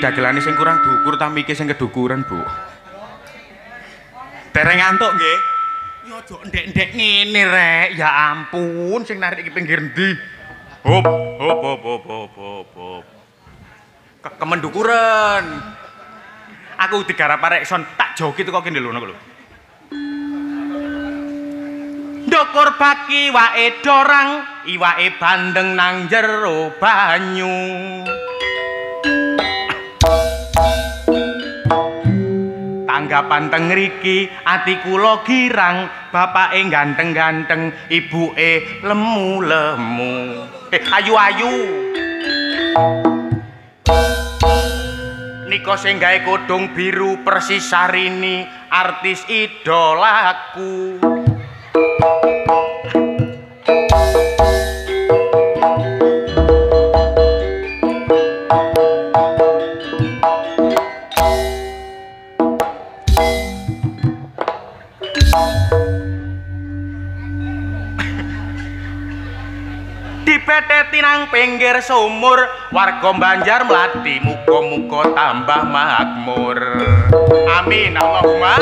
dagelane sing kurang dukur ta mike sing kedukuran, Bu? Dereng ngantuk nggih. Ya aja ndek-ndek ngene rek. Ya ampun, sing narik iki pinggir endi? Hop hop hop hop hop hop hop. Kemendukuran. Aku digarap arek son tak joki teko kene lho ngono lho. Ndukur baki wae dorang, iwake bandeng nang jero banyu. Tanggapan teng ngriki ati kula girang, bapake ganteng-ganteng, ibuke lemu-lemu. Ayu-ayu. Niko sing gawe kodhong biru persis Sarini, artis idolaku. Dipeteti nang pinggir sumur, warga Banjar mlati muga-muga tambah makmur. Amin Allahumma.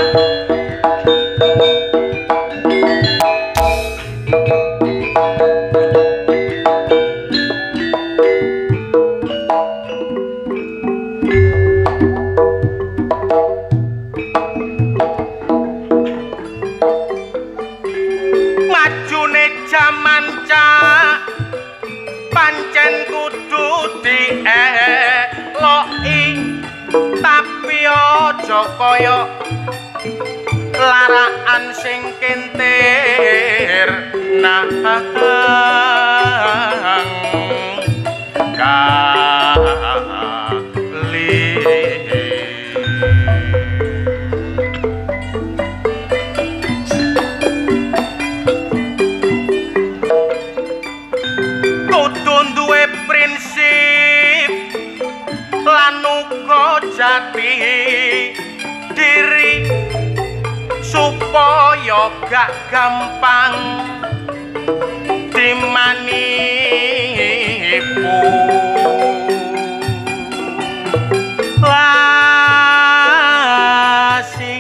Majune jaman cak pancen kudu dieloki, tapi aja kaya laraan sing kentir nang kali. Kudu duwe prinsip lan uga jati diri supaya gak gampang dimanipu. Lasi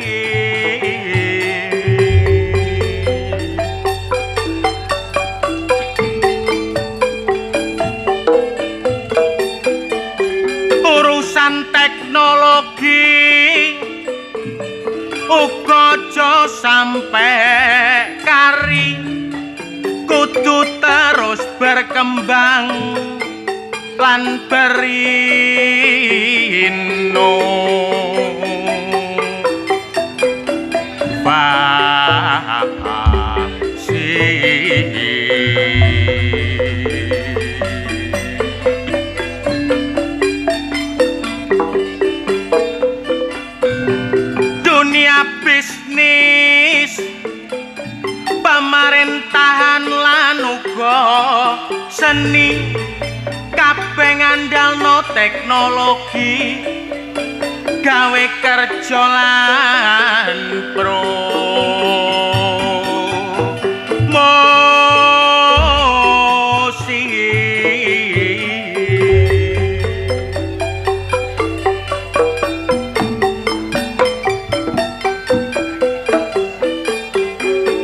urusan teknologi uga aja sampe kari, kudu terus berkembang lan berinovasi. Dunia bisnis, pemerintahan lan uga seni, kabeh ngandalno teknologi gawe kerja lan promosi.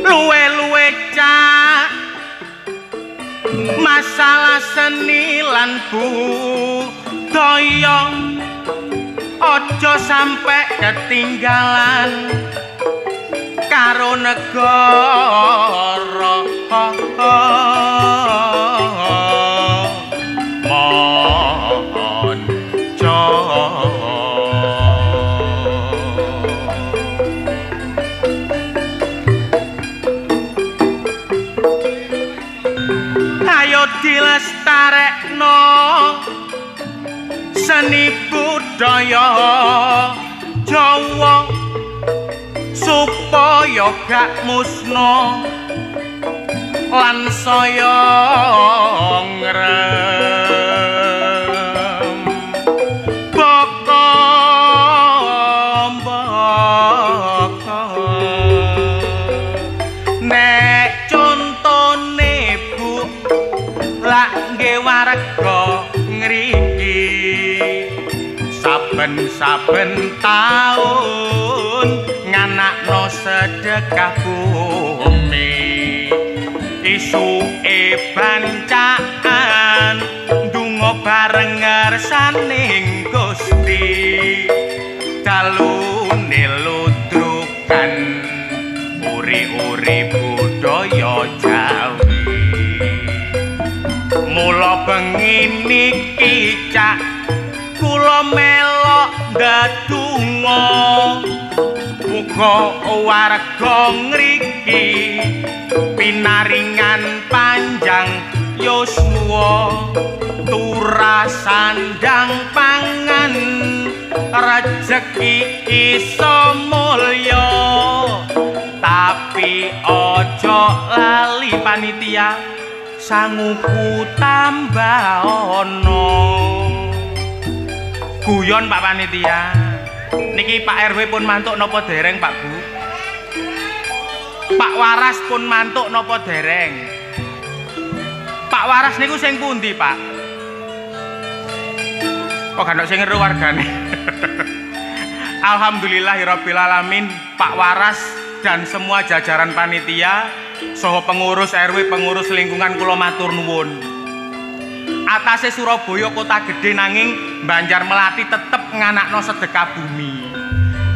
Luwe-luwe cak masalah seni lan budaya aja sampe ketinggalan karo negara. Manca ayo dilestarekno seni budaya Jawa supaya gak musna lan saya ngrem. Boko boko nek contone Bu lak nggih warga ngriki. Saben-saben taun nganakno sedekah bumi. Isuke bancaan ndonga bareng ngersaning Gusti. Dalune ludrukan uri-uri budaya Jawi. Mula bengi niki cak kula melok ndedonga, muga warga ngriki pinaringan panjang yuswa, turah sandang pangan rejeki iso mulya. Tapi aja lali panitia, sanguku tambah ana. Guyon Pak Panitia. Niki Pak RW pun mantuk napa dereng Pak Bu? Pak Waras pun mantuk napa dereng? Pak Waras niku sing pundi Pak? Kok gak ono sing ngeru wargane? Alhamdulillahirabbil alamin, Pak Waras dan semua jajaran panitia saha pengurus RW, pengurus lingkungan kula matur nuwun. Atase Surabaya kota gede nanging Banjar Melati tetep nganakno sedekah bumi.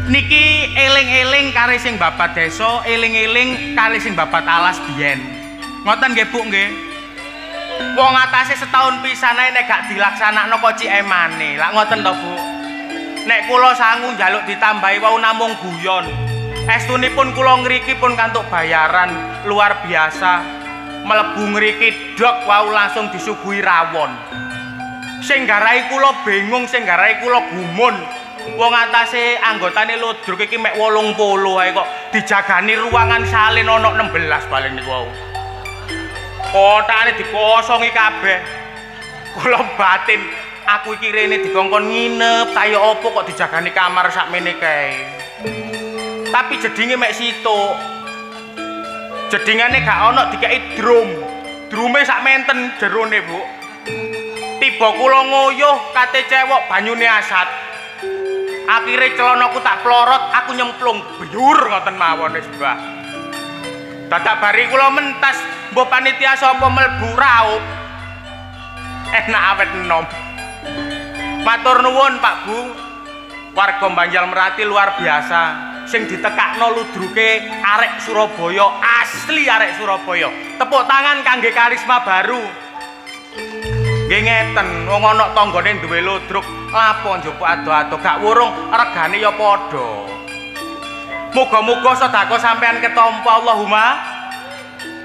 Niki eling-eling kare sing babat desa, eling-eling kare sing babat alas biyen. Ngoten nggih Bu nggih. Wong atase setahun pisan ae nek gak dilaksanakno kok cik emane. Lak ngoten to Bu. Nek kula sangu njaluk ditambahi wau namung guyon. Estunipun kula ngriki pun kantuk bayaran luar biasa. Mlebu ngriki dok wau langsung disuguhi rawon. Sing garai kula bingung, sing garai kula gumun. Wong atase anggotane ludruk iki mek 80 ae kok dijagani ruangan salin ana 16 paling niku wau. Kothakane dikosongi kabeh. Kula batin, aku iki rene dikongkon nginep, ta ya apa kok dijagani kamar sakmene kae. Tapi jedinge mek situk. Jedingane gak ana dikeki drum. Drume sak menten jerone, Bu. Tiba kula nguyuh kate cewok banyune asat. Akhire celanaku tak plorot, aku nyemplung byur ngoten mawon wis, Mbah. Dadak bari kula mentas, mbah panitia sapa mlebu raup. Enak awet enom. Matur nuwun Pak Bu. Warga Banjar Melati luar biasa. Sing ditekakno ludruke arek Surabaya, asli arek Surabaya. Tepuk tangan kangge karisma baru. Nggih ngeten, wong ana tanggane duwe ludruk, lapo njupuk ado-ado gak wurung, regane ya padha. Muga-muga sedekah sampean ketampa Allahumma.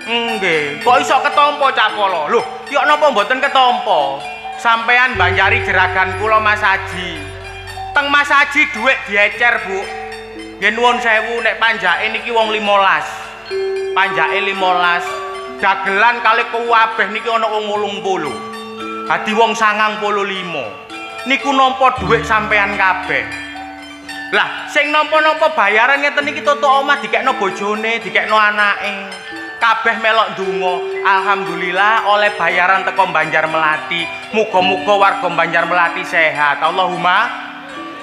Nggih, kok iso ketampa Cak Polo? Lho, yo napa mboten ketampa? Sampean banjari jeragan kula Mas Haji. Teng Mas Haji dhuwit diecer, Bu. Nggih nuwun sewu nek panjake niki wong 15. Panjake 15. Dagelan kali kuwabeh niki ana wong 80. Dadi wong 95. Niku nampa dhuwit sampean kabeh. Lah, sing nampa-nampa bayaran ngeten niki tutuk omah dikekno bojone, dikekno anake. Kabeh melok ndonga. Alhamdulillah oleh bayaran teko Banjar Melati. Muga-muga warga Banjar Melati sehat. Allahumma.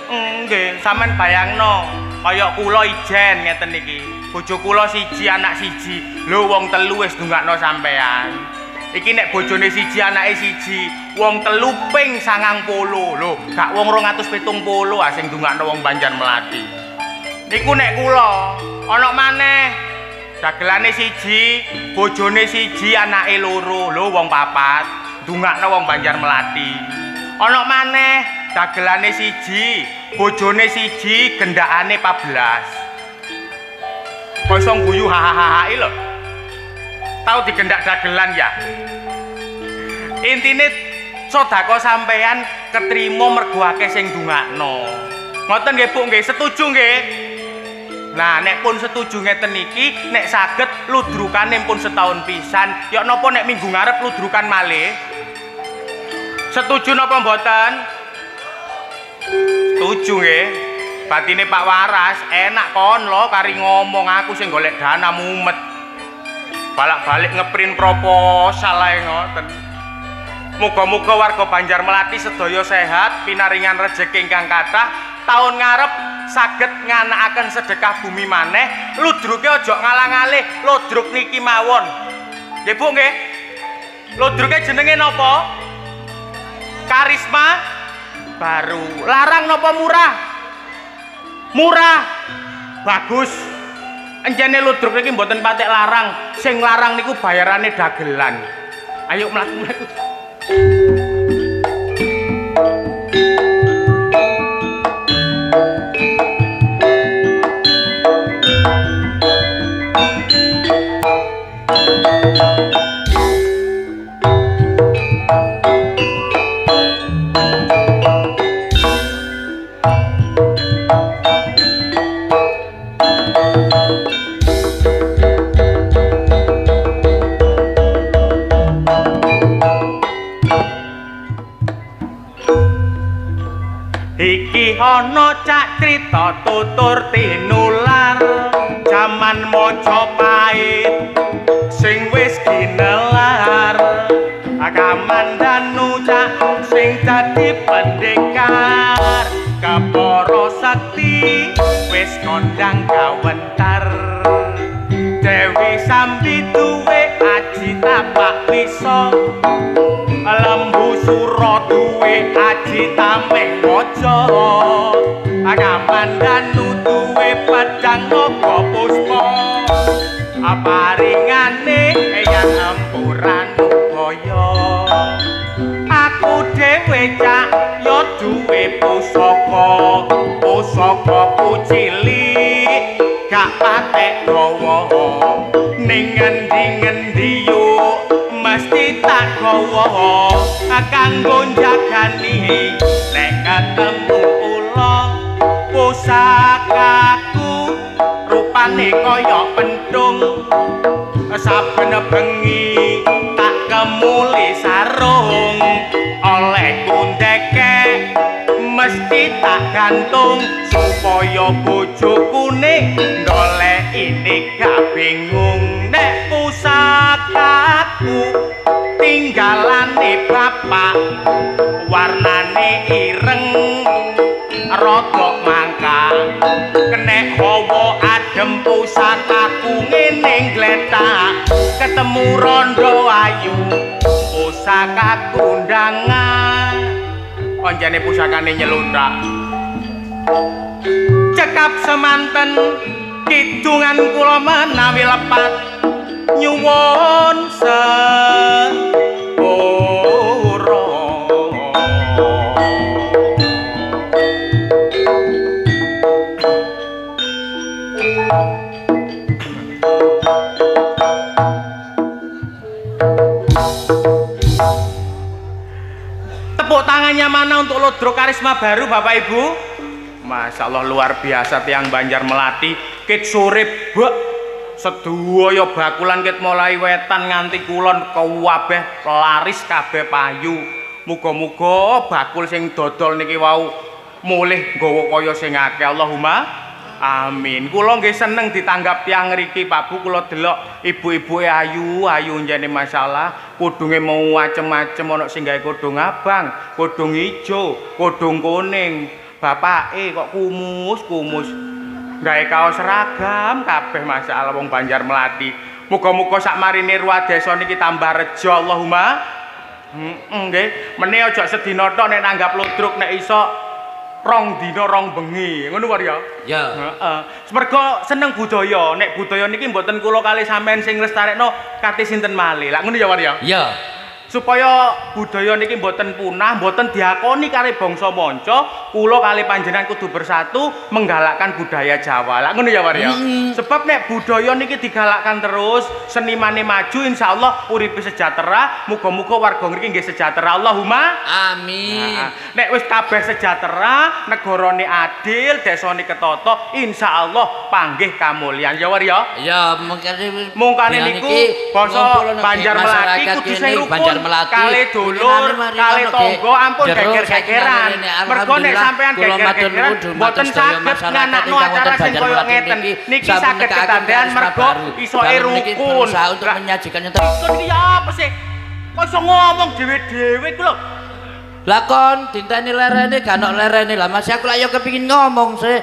Nggih, sampean bayangno. Kaya kula ijen ngeten niki. Bojo kula siji, anak siji. Lho wong telu wis ndongakno sampean. Iki nek bojone siji, anake siji, wong telu ping 90. Lho, gak wong 270 ah sing ndongakno wong Banjar Melati. Niku nek kula, ana maneh dagelane siji, bojone siji, anake loro. Lho wong papat ndongakno wong Banjar Melati. Ana maneh dagelane siji, bojone siji, gendakane 14. Kok iso guyu hahaha lho. Tau digendak dagelan ya. Intine sedekah sampean ketrima mergo akeh sing ndongakno. Ngoten nggih Bu nggih, setuju nggih? Nah, nek pun setuju ngeten niki, nek saged ludrukane pun setahun pisan, ya napa nek minggu ngarep ludrukan malih? Setuju napa mboten? Setuju nggih. Batine Pak Waras enak kon lho kari ngomong aku sing golek dana mumet. Balak-balik ngeprint proposal ae ngoten. Muga-muga warga Banjar Melati sedaya sehat, pinaringan rejeki ingkang kathah, taun ngarep saged nganakaken sedekah bumi maneh. Ludruke aja ngalang-alih, ludruk niki mawon. Nggih Bu nggih. Ludruke jenenge napa? Karisma Baru. Larang napa murah? Murah. Bagus. Encene ludruk niki mboten patek larang, sing larang niku bayarane dagelan. Ayo mlaku-mlaku. Iki ana cak crita tutur tinular jaman Majapahit sing wis ginelar. Kamandanu cak sing dadi pendekar, kepara sakti wis kondang kawentar. Dewi Sambi duwe aji tapak wisa, Lembu Sura duwe aji tameng waja, Kamandanu duwe pedang naga puspa, paringane Eyang Empu Ranubaya. Aku dhewe cak ya duwe pusaka, pusakaku cilik gak patek gawa, ning ngendi-ngendi yo mesti tak gawa, kanggo njagani nek ketemu ula. Pusakaku rupane kaya pentung, saben bengi tak kemuli sarung, oleh kundeke mesti tak gantung, supaya bojoku ne ndoleki gak bingung. Nek pusakaku tinggalane bapak, warnane ireng rodok mangka, kenek hawa adem pusakaku ngene ngletak, ketemu rondo ayu pusakaku ndangan. Onjane pusakane nyeluntak. Cekap semanten kidungan kula menawi lepat, nyuwun sepura. Tepuk tangannya mana untuk Ludruk Karisma Baru Bapak Ibu? Masya Allah luar biasa tiang Banjar Melati. Ket sore bek sedoyo bakulan ket mulai wetan nganti kulon kabeh laris kabeh payu. Muga-muga bakul sing dodol niki wau mulih nggawa kaya sing akeh. Allahumma amin. Kula nggih seneng ditanggap tiyang ngriki Pak Bu. Kula delok ibu-ibuke ayu-ayu njene masalah. Kudunge mau macem-macem, ana sing gawe kudung abang, kudung ijo, kudung kuning. Bapake kok kumus-kumus. Gawe kaos seragam kabeh masalah wong Banjar Melati. Muga-muga sak marine ruwa desa niki tambah rejo. Allahumma. Nggih. Mene aja sedina tok nek nanggap ludruk, nek iso rong dina rong bengi, ngono wae ya. Ya. Heeh. Mergo seneng budaya. Nek budaya niki mboten kula kali sampean sing nglestarekno kate sinten malih. Lak ngono ya war ya? Ya. Supaya budaya niki mboten punah, mboten diakoni kali bangsa manca, kula kali panjenengan kudu bersatu menggalakkan budaya Jawa. Lak ngono ya war ya? Sebab nek budaya niki digalakkan terus, senimane maju, insyaallah uripe sejahtera, muga-muga warga ngriki nggih sejahtera. Allahumma amin. Nah, nek wis kabeh sejahtera, negarane adil, desane ketata, insyaallah panggih kamulyan. Ya war ya? Ya, mungkane niku basa Banjar Melati kudu sing rukun. Kali dulur, kali tangga, ampun geger-gegeran. Mergo nek sampean geger-gegeran mboten saged nganakno acara sing koyo ngeten. Niki saged kedandean mergo isoke rukun. Untuk menyajikannya rukun iki ya apa sih? Kok iso ngomong dhewe-dhewe iku lho. Lah kon dinteni lerene gak ono lerene. Lah masih aku lak ya kepengin ngomong sih.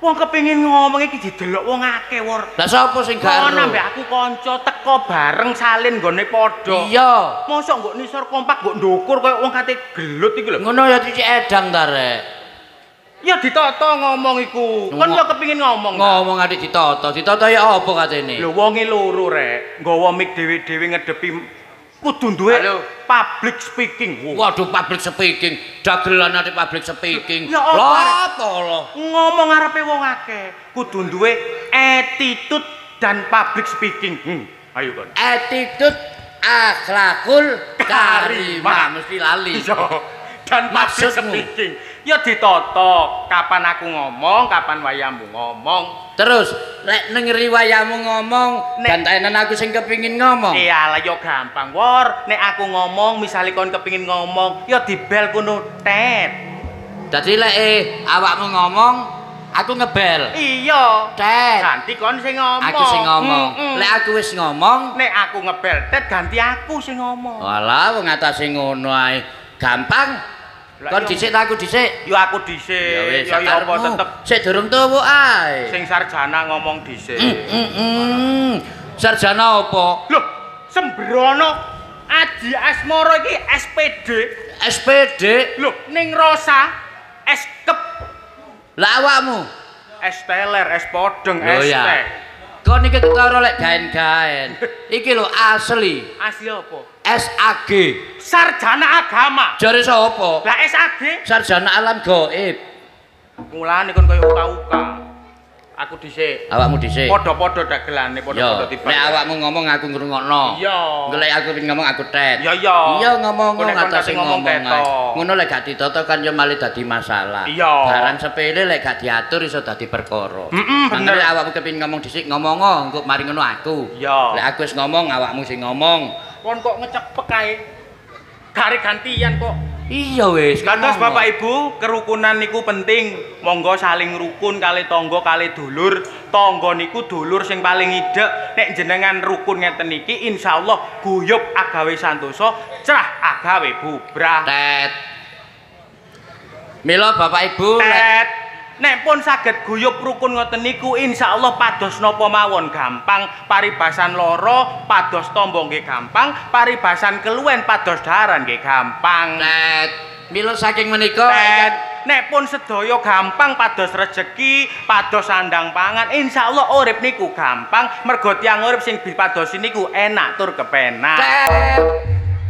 Wong kepengin ngomong iki didelok wong akeh, Wor. Lah sapa sing gak ero? Ambek aku kanca teko bareng salin nggone padha. Iya. Mosok nggo nisor kompak nggo ndukur kaya wong kate gelut iku lho. Ngono ya cicik edang ta, Rek. Ya ditata ngomong iku. Kon ya kepengin ngomong. Ngomong adik ditata. Ditata ya apa katene? Lho wonge loro, Rek. Nggawa mic dhewe-dhewe ngedepi kudu duwe public speaking. Waduh, public speaking. Dagelan ate public speaking. Lha apa lho? Ngomong ngarepe wong akeh, kudu duwe attitude dan public speaking. Ayo kon. Attitude akhlakul karimah mesti lali. Iya. Dan public speaking. Ya ditata, kapan aku ngomong, kapan wayamu ngomong. Terus lek nengeri wayamu ngomong, gantenan aku sing kepingin ngomong. Iya lah ya gampang, Wor. Nek aku ngomong, misale kon kepingin ngomong, ya dibel kono tet. Dadi lek awakmu ngomong, aku ngebel. Iya. Tet. Ganti kon sing ngomong. Aku sing ngomong. Lek aku wis ngomong, nek aku ngebel tet ganti aku sing ngomong. Walah wong atase ngono ae. Gampang. Kon dhisik ta aku dhisik? Ya aku dhisik. Ya ya apa tetep sik durung tuwa ae. Sing sarjana ngomong dhisik. Sarjana apa? Loh, sembrono Aji Asmoro iki SPD. SPD? Loh, ning Rosa Eskep. Lah awakmu? Es teler, es podeng, es teh. Kon iki ketara lek gaen-gaen. Iki lho asli. Asli apa? SAG. Sarjana agama. Jare sapa? Lah SAG? Sarjana alam gaib. Mulane kon koyo uka-uka. Aku dhisik. Awakmu dhisik. Padha-padha dagelane, padha-padha tiba. Nek awakmu ngomong aku ngrungokno. Iya. Engko lek aku pengin ngomong aku tet. Iya iya. Iya ngomong atase ngomong. Ngono lek gak ditata kan ya malah dadi masalah. Iya. Barang sepele lek gak diatur iso dadi perkara. Heeh, bener. Lek awakmu kepengin ngomong dhisik ngomong engko mari ngono aku. Iya. Lek aku wis ngomong awakmu sing ngomong. Kon kok ngecepek kae. Gare gantian kok. Iya wis. Dados Bapak Ibu, kerukunan niku penting. Monggo saling rukun kali tangga kali dulur. Tangga niku dulur sing paling idhek. Nek jenengan rukun ngeten niki insyaallah guyub agawe santosa, crah agawe bubrah. Tet. Mila Bapak Ibu tet. Nek pun saged guyub rukun ngoten niku insyaallah pados napa mawon gampang, paribasan lara pados tombo nggih gampang, paribasan keluwen pados daharan nggih gampang. Tet. Mila saking menika nek pun sedaya gampang pados rejeki, pados sandang pangan, insyaallah urip niku gampang mergo tiyang urip sing dipadosi niku enak tur kepenak. Tet.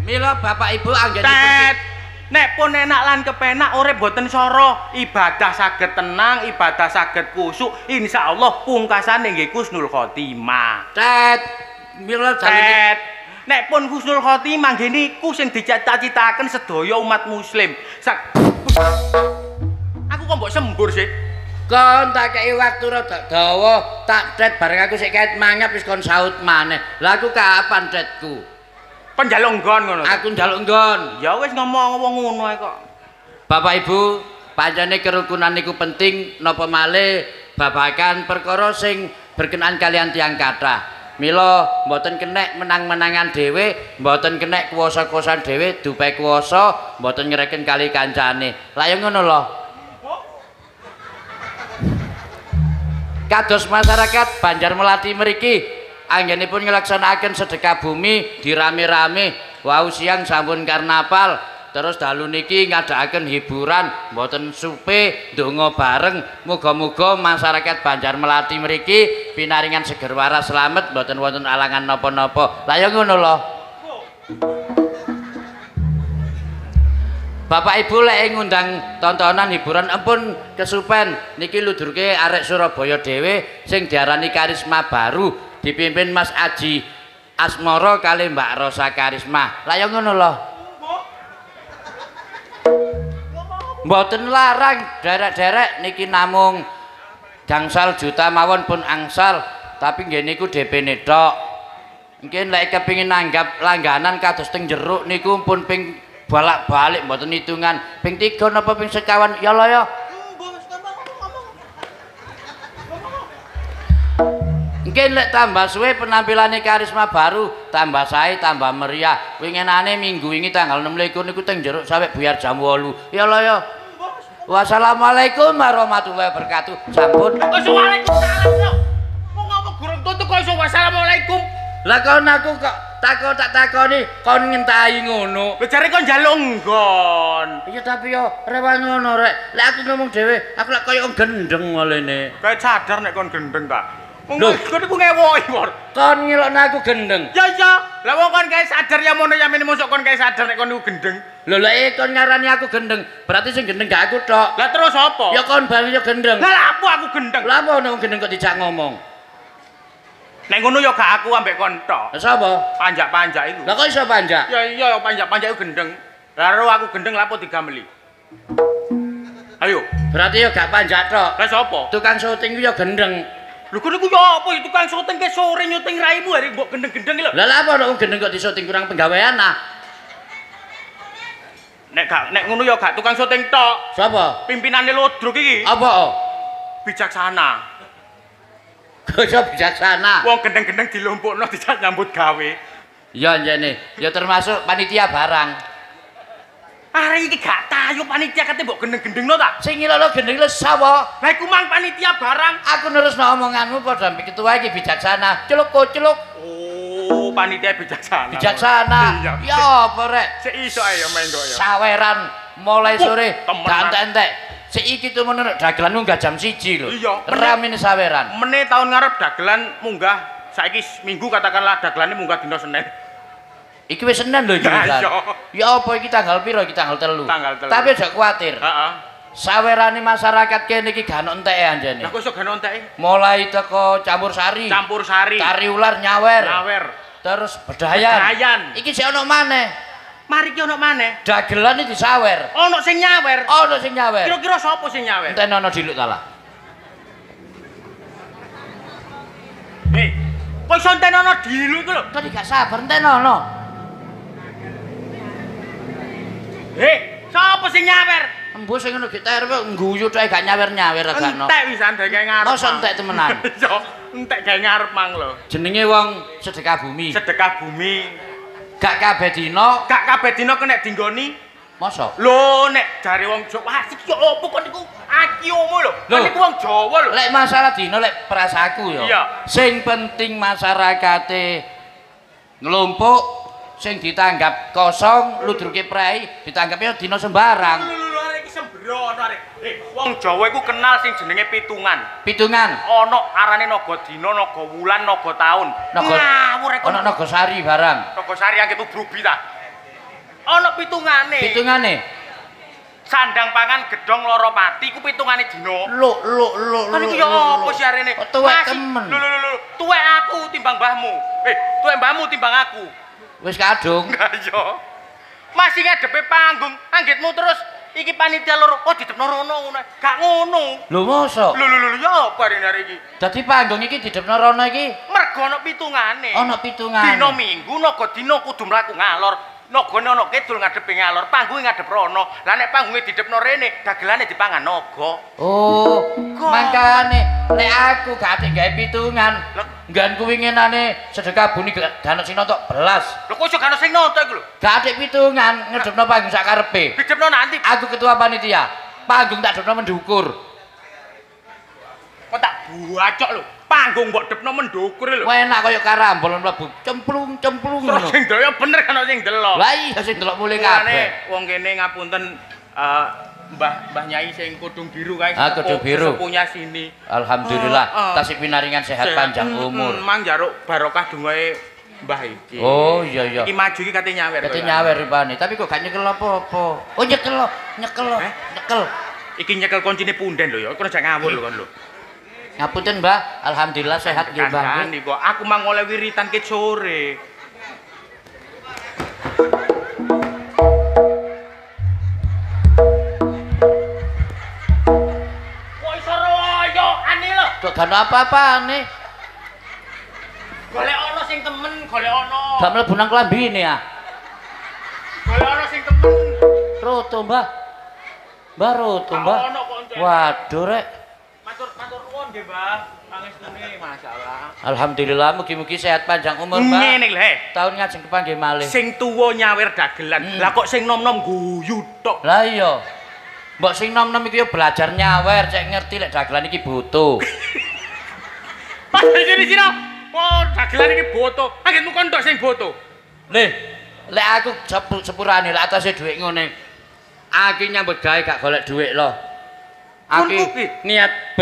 Mila Bapak Ibu anggenipun nek pun enak lan kepenak urip boten soro, ibadah saged tenang, ibadah saged kusuk, insyaallah pungkasane nggih husnul khotimah. Tet. Mila tet. Nek pun husnul khotimah nggih niku sing dicita-citaken sedaya umat muslim. Aku kok mbok sembur sih? Kon tak kei waktu rada dawa, tak tet bareng aku sik kait mangap wis kon saut maneh. Lah aku kapan tetku? Kon njaluk nggon ngono. Aku njaluk nggon. Ya wis ngomong wong ngono ae kok. Bapak Ibu, pancene kerukunan niku penting napa malih babagan perkara sing berkenaan kalian tiyang kathah. Mila mboten kenek menang-menangan dhewe, mboten kenek kuwasa-kuwasan dhewe, dupe kuwasa mboten ngreken kali kancane. Lah ya ngono lho. Kados masyarakat Banjar Melati mriki anggenipun nglaksanakaken sedekah bumi dirame-rame, wau siang sampun karnaval, terus dalu niki ngadakaken hiburan mboten supe ndonga bareng, muga-muga masyarakat Banjar Melati mriki pinaringan seger waras slamet mboten wonten alangan napa-napa. Lah ya ngono lho. Bapak Ibu lek ngundang tontonan hiburan empun kesupen niki ludurke arek Surabaya dhewe sing diarani Karisma Baru dipimpin Mas Aji Asmoro kali Mbak Rosa Karisma. Lah ya ngono lho. Mboten larang derek-derek niki namung gangsal juta mawon pun angsal, tapi nggih niku DP-ne tok. Mungkin lek kepengin nanggap langganan kados teng jeruk niku pun ping bolak-balik mboten hitungan ping 3 napa ping sekawan ya lho ya. Mungkin lek tambah suwe penampilane Karisma baru, tambah sae, tambah meriah. Winginane minggu wingi tanggal 26 niku teng jeruk sampe buyar jam 8. Ya lho ya. Wassalamualaikum warahmatullahi wabarakatuh. Sampun. Waalaikumsalam lho. Wong ngomong gurung tutup kok iso wassalamualaikum. Lah kon aku kok takon tak takoni kon ngentahi ngono. Lho jare kon njaluk nggon. Iya tapi yo rewang ngono rek. Lek aku ngomong dhewe, aku lek koyo gendeng olene. Kayak sadar nek kon gendeng ta. Wong kon iku ngewoki, Wor. Kon ngilokno aku gendeng. Ya iya. Lah wong kon kae sadar ya mono ya mene mosok kon kae sadar nek kon iku gendeng. Lho lek kon ngarani aku gendeng, berarti sing gendeng gak aku tok. Lah terus apa? Ya kon bareng ya gendeng. Lah lha apa aku gendeng? Lah apa ono gendeng kok dijak ngomong? Nek ngono ya gak aku ambek kon tok. Lah sapa? Panjak-panjak iku. Lah kok iso panjak? Ya iya panjak-panjak iku gendeng. Lah ro aku gendeng lapo digameli. Ayo. Berarti ya gak panjak tok. Lah sapa? Tukang syuting ku ya gendeng. Lho kono iku ya apa ya tukang syuting ke sore nyuting raimu hari mbok gendeng-gendeng lho. Lah lha apa ono gendeng kok disyuting kurang penggawean ah? Nek gak nek ngono ya gak tukang syuting tok. Sapa? Pimpinane Ludruk iki. Apa? Bijaksana. Kok bijaksana? Wong gendeng-gendeng dilumpukno dijak nyambut gawe. Iya njene, ya termasuk panitia barang. Arek iki gak tayu panitia kate mbok gendeng-gendengno ta? Sing ngilokno gendeng lho sapa? Lah iku mang panitia barang. Aku nerusno omonganmu padha ambek ketua iki bijaksana. Celuk celuk. Oh, panitia bijaksana. Bijaksana. Ya apa rek? Sik iso ae ya mengko ya. Saweran mulai sore gak entek-entek. Sik iki tuh dagelan munggah jam 1 lho. Iya. Ramene saweran. Mene tahun ngarep dagelan munggah saiki minggu katakanlah dagelane munggah dina Senin. Iki wis Senin lho iki. Ya apa iki tanggal piro iki tanggal 3. Tanggal 3. Tapi aja kuwatir. Heeh. Sawerane masyarakat kene iki gak ono enteke anjene. Lah kok iso gak ono enteke? Mulai teko campur sari. Campur sari. Tari ular nyawer. Nyawer. Terus bedayan. Bedayan. Iki sik ono maneh. Mari ki ono maneh. Dagelan iki disawer. Ono sing nyawer. Ono sing nyawer. Kira-kira sapa sing nyawer? Enten ono diluk ta lah. Hei, kok iso enten ono diluk iku lho? Kok gak sabar enten ono. Hei, sapa sing nyawer? Embuh sing ngono gitar kok ngguyu tok gak nyawer-nyawer gak ono. Entek wisan gawe ngarep. Mosok entek temenan. Iya, entek gawe ngarep mang lho. Jenenge wong sedekah bumi. Sedekah bumi. Gak kabeh dina, gak kabeh dina kena dinggoni. Mosok? Lho nek jare wong Jawa, wah iki yo opo kon niku akiomu lho. Kon niku wong Jawa lho. Lek masalah dina lek prasaku ya. Iya. Sing penting masyarakate nglumpuk, sing ditanggap kosong, ludruke prei, ditanggap ya dina sembarang. Lho arek iki sembrono arek. Wong Jawa iku kenal sing jenenge pitungan. Pitungan. Ana arane naga dina, naga wulan, naga taun. Ngawur rek. Ana naga sari barang. Naga sari yang itu brubi ta. Ana pitungane. Pitungane. Sandang pangan gedhong loro pati iku pitungane dina. Lho lho lho. Kan iku ya apa sih arene? Tuwek temen. Lho lho lho, tuwek aku timbang mbahmu. Tuwek mbahmu timbang aku. Wis kadung. Lah iya. Masih ngadepe panggung, anggitmu terus iki panitia loro, oh didepno rono ngono. Gak ngono. Lho mosok? Lho lho lho, ya apa arene iki? Dadi panggung iki didepno rono iki mergo ana pitungane. Ana pitungane. Dina Minggu naga dina kudu mlaku ngalor. Nagane ana kidul ngadepe ngalor, panggunge ngadep rono. Lah nek panggunge didepno rene, dagelane dipangan naga. Oh, mangkane nek aku gak atik gawe pitungan. Nggon kuwi ngenane sedekah bumi gak ono sing nonton belas. Lho kok iso gak ono sing nonton iku lho? Gak atik pitungan ngedepno panggung sak karepe. Didepno nanti. Aku ketua panitia. Panggung tak depno mendukur. Kok tak buacok lho. Panggung mbok depno mendukur lho. Enak kaya karambol mlebu cemplung-cemplung ngono. Sing delok ya bener kan sing delok. Lah iya sing delok mulih kabeh. Wong kene ngapunten Mbah Nyai sing kudung biru kae. Ah, kudung biru. Sepuhnya sini. Alhamdulillah tasih pinaringan sehat panjang umur. Mang njaruk barokah dongae Mbah iki. Oh iya iya. Iki maju iki kate nyawer. Kate nyawer rupane, tapi kok gak nyekel apa-apa. Oh nyekel, nyekel, nyekel. Iki nyekel koncine punden lho ya. Kono aja ngawur lho kon lho. Ngapunten Mbah, alhamdulillah sehat nggih Mbah. Kandhani kok aku mang oleh wiritan ket sore. Kok iso royokane lho? Kok gak ono apa-apane. Golek ono sing temen, golek ono. Gak mlebu nang klambine ya. Golek ono sing temen. Roto, Mbah. Mbah roto, Mbah. Waduh rek. Matur Matur nuwun nggih, Mbah. Pangestune masyaallah. Alhamdulillah mugi-mugi sehat panjang umur, Mbah. Ngene lho, he. Taun ngajeng kepanggih malih. Sing tuwa nyawer dagelan. Lah kok sing nom-nom guyu tok. Lah iya. Mbok sing nom-nom iki yo belajar nyawer, cek ngerti lek dagelan iki butuh. Pas sini sira. Oh, dagelan iki butuh. Anggitmu kon tok sing butuh. Lih, lek aku sepurane lek atase dhuwit ngene. Aku nyambut gawe gak golek dhuwit lho. Aku niat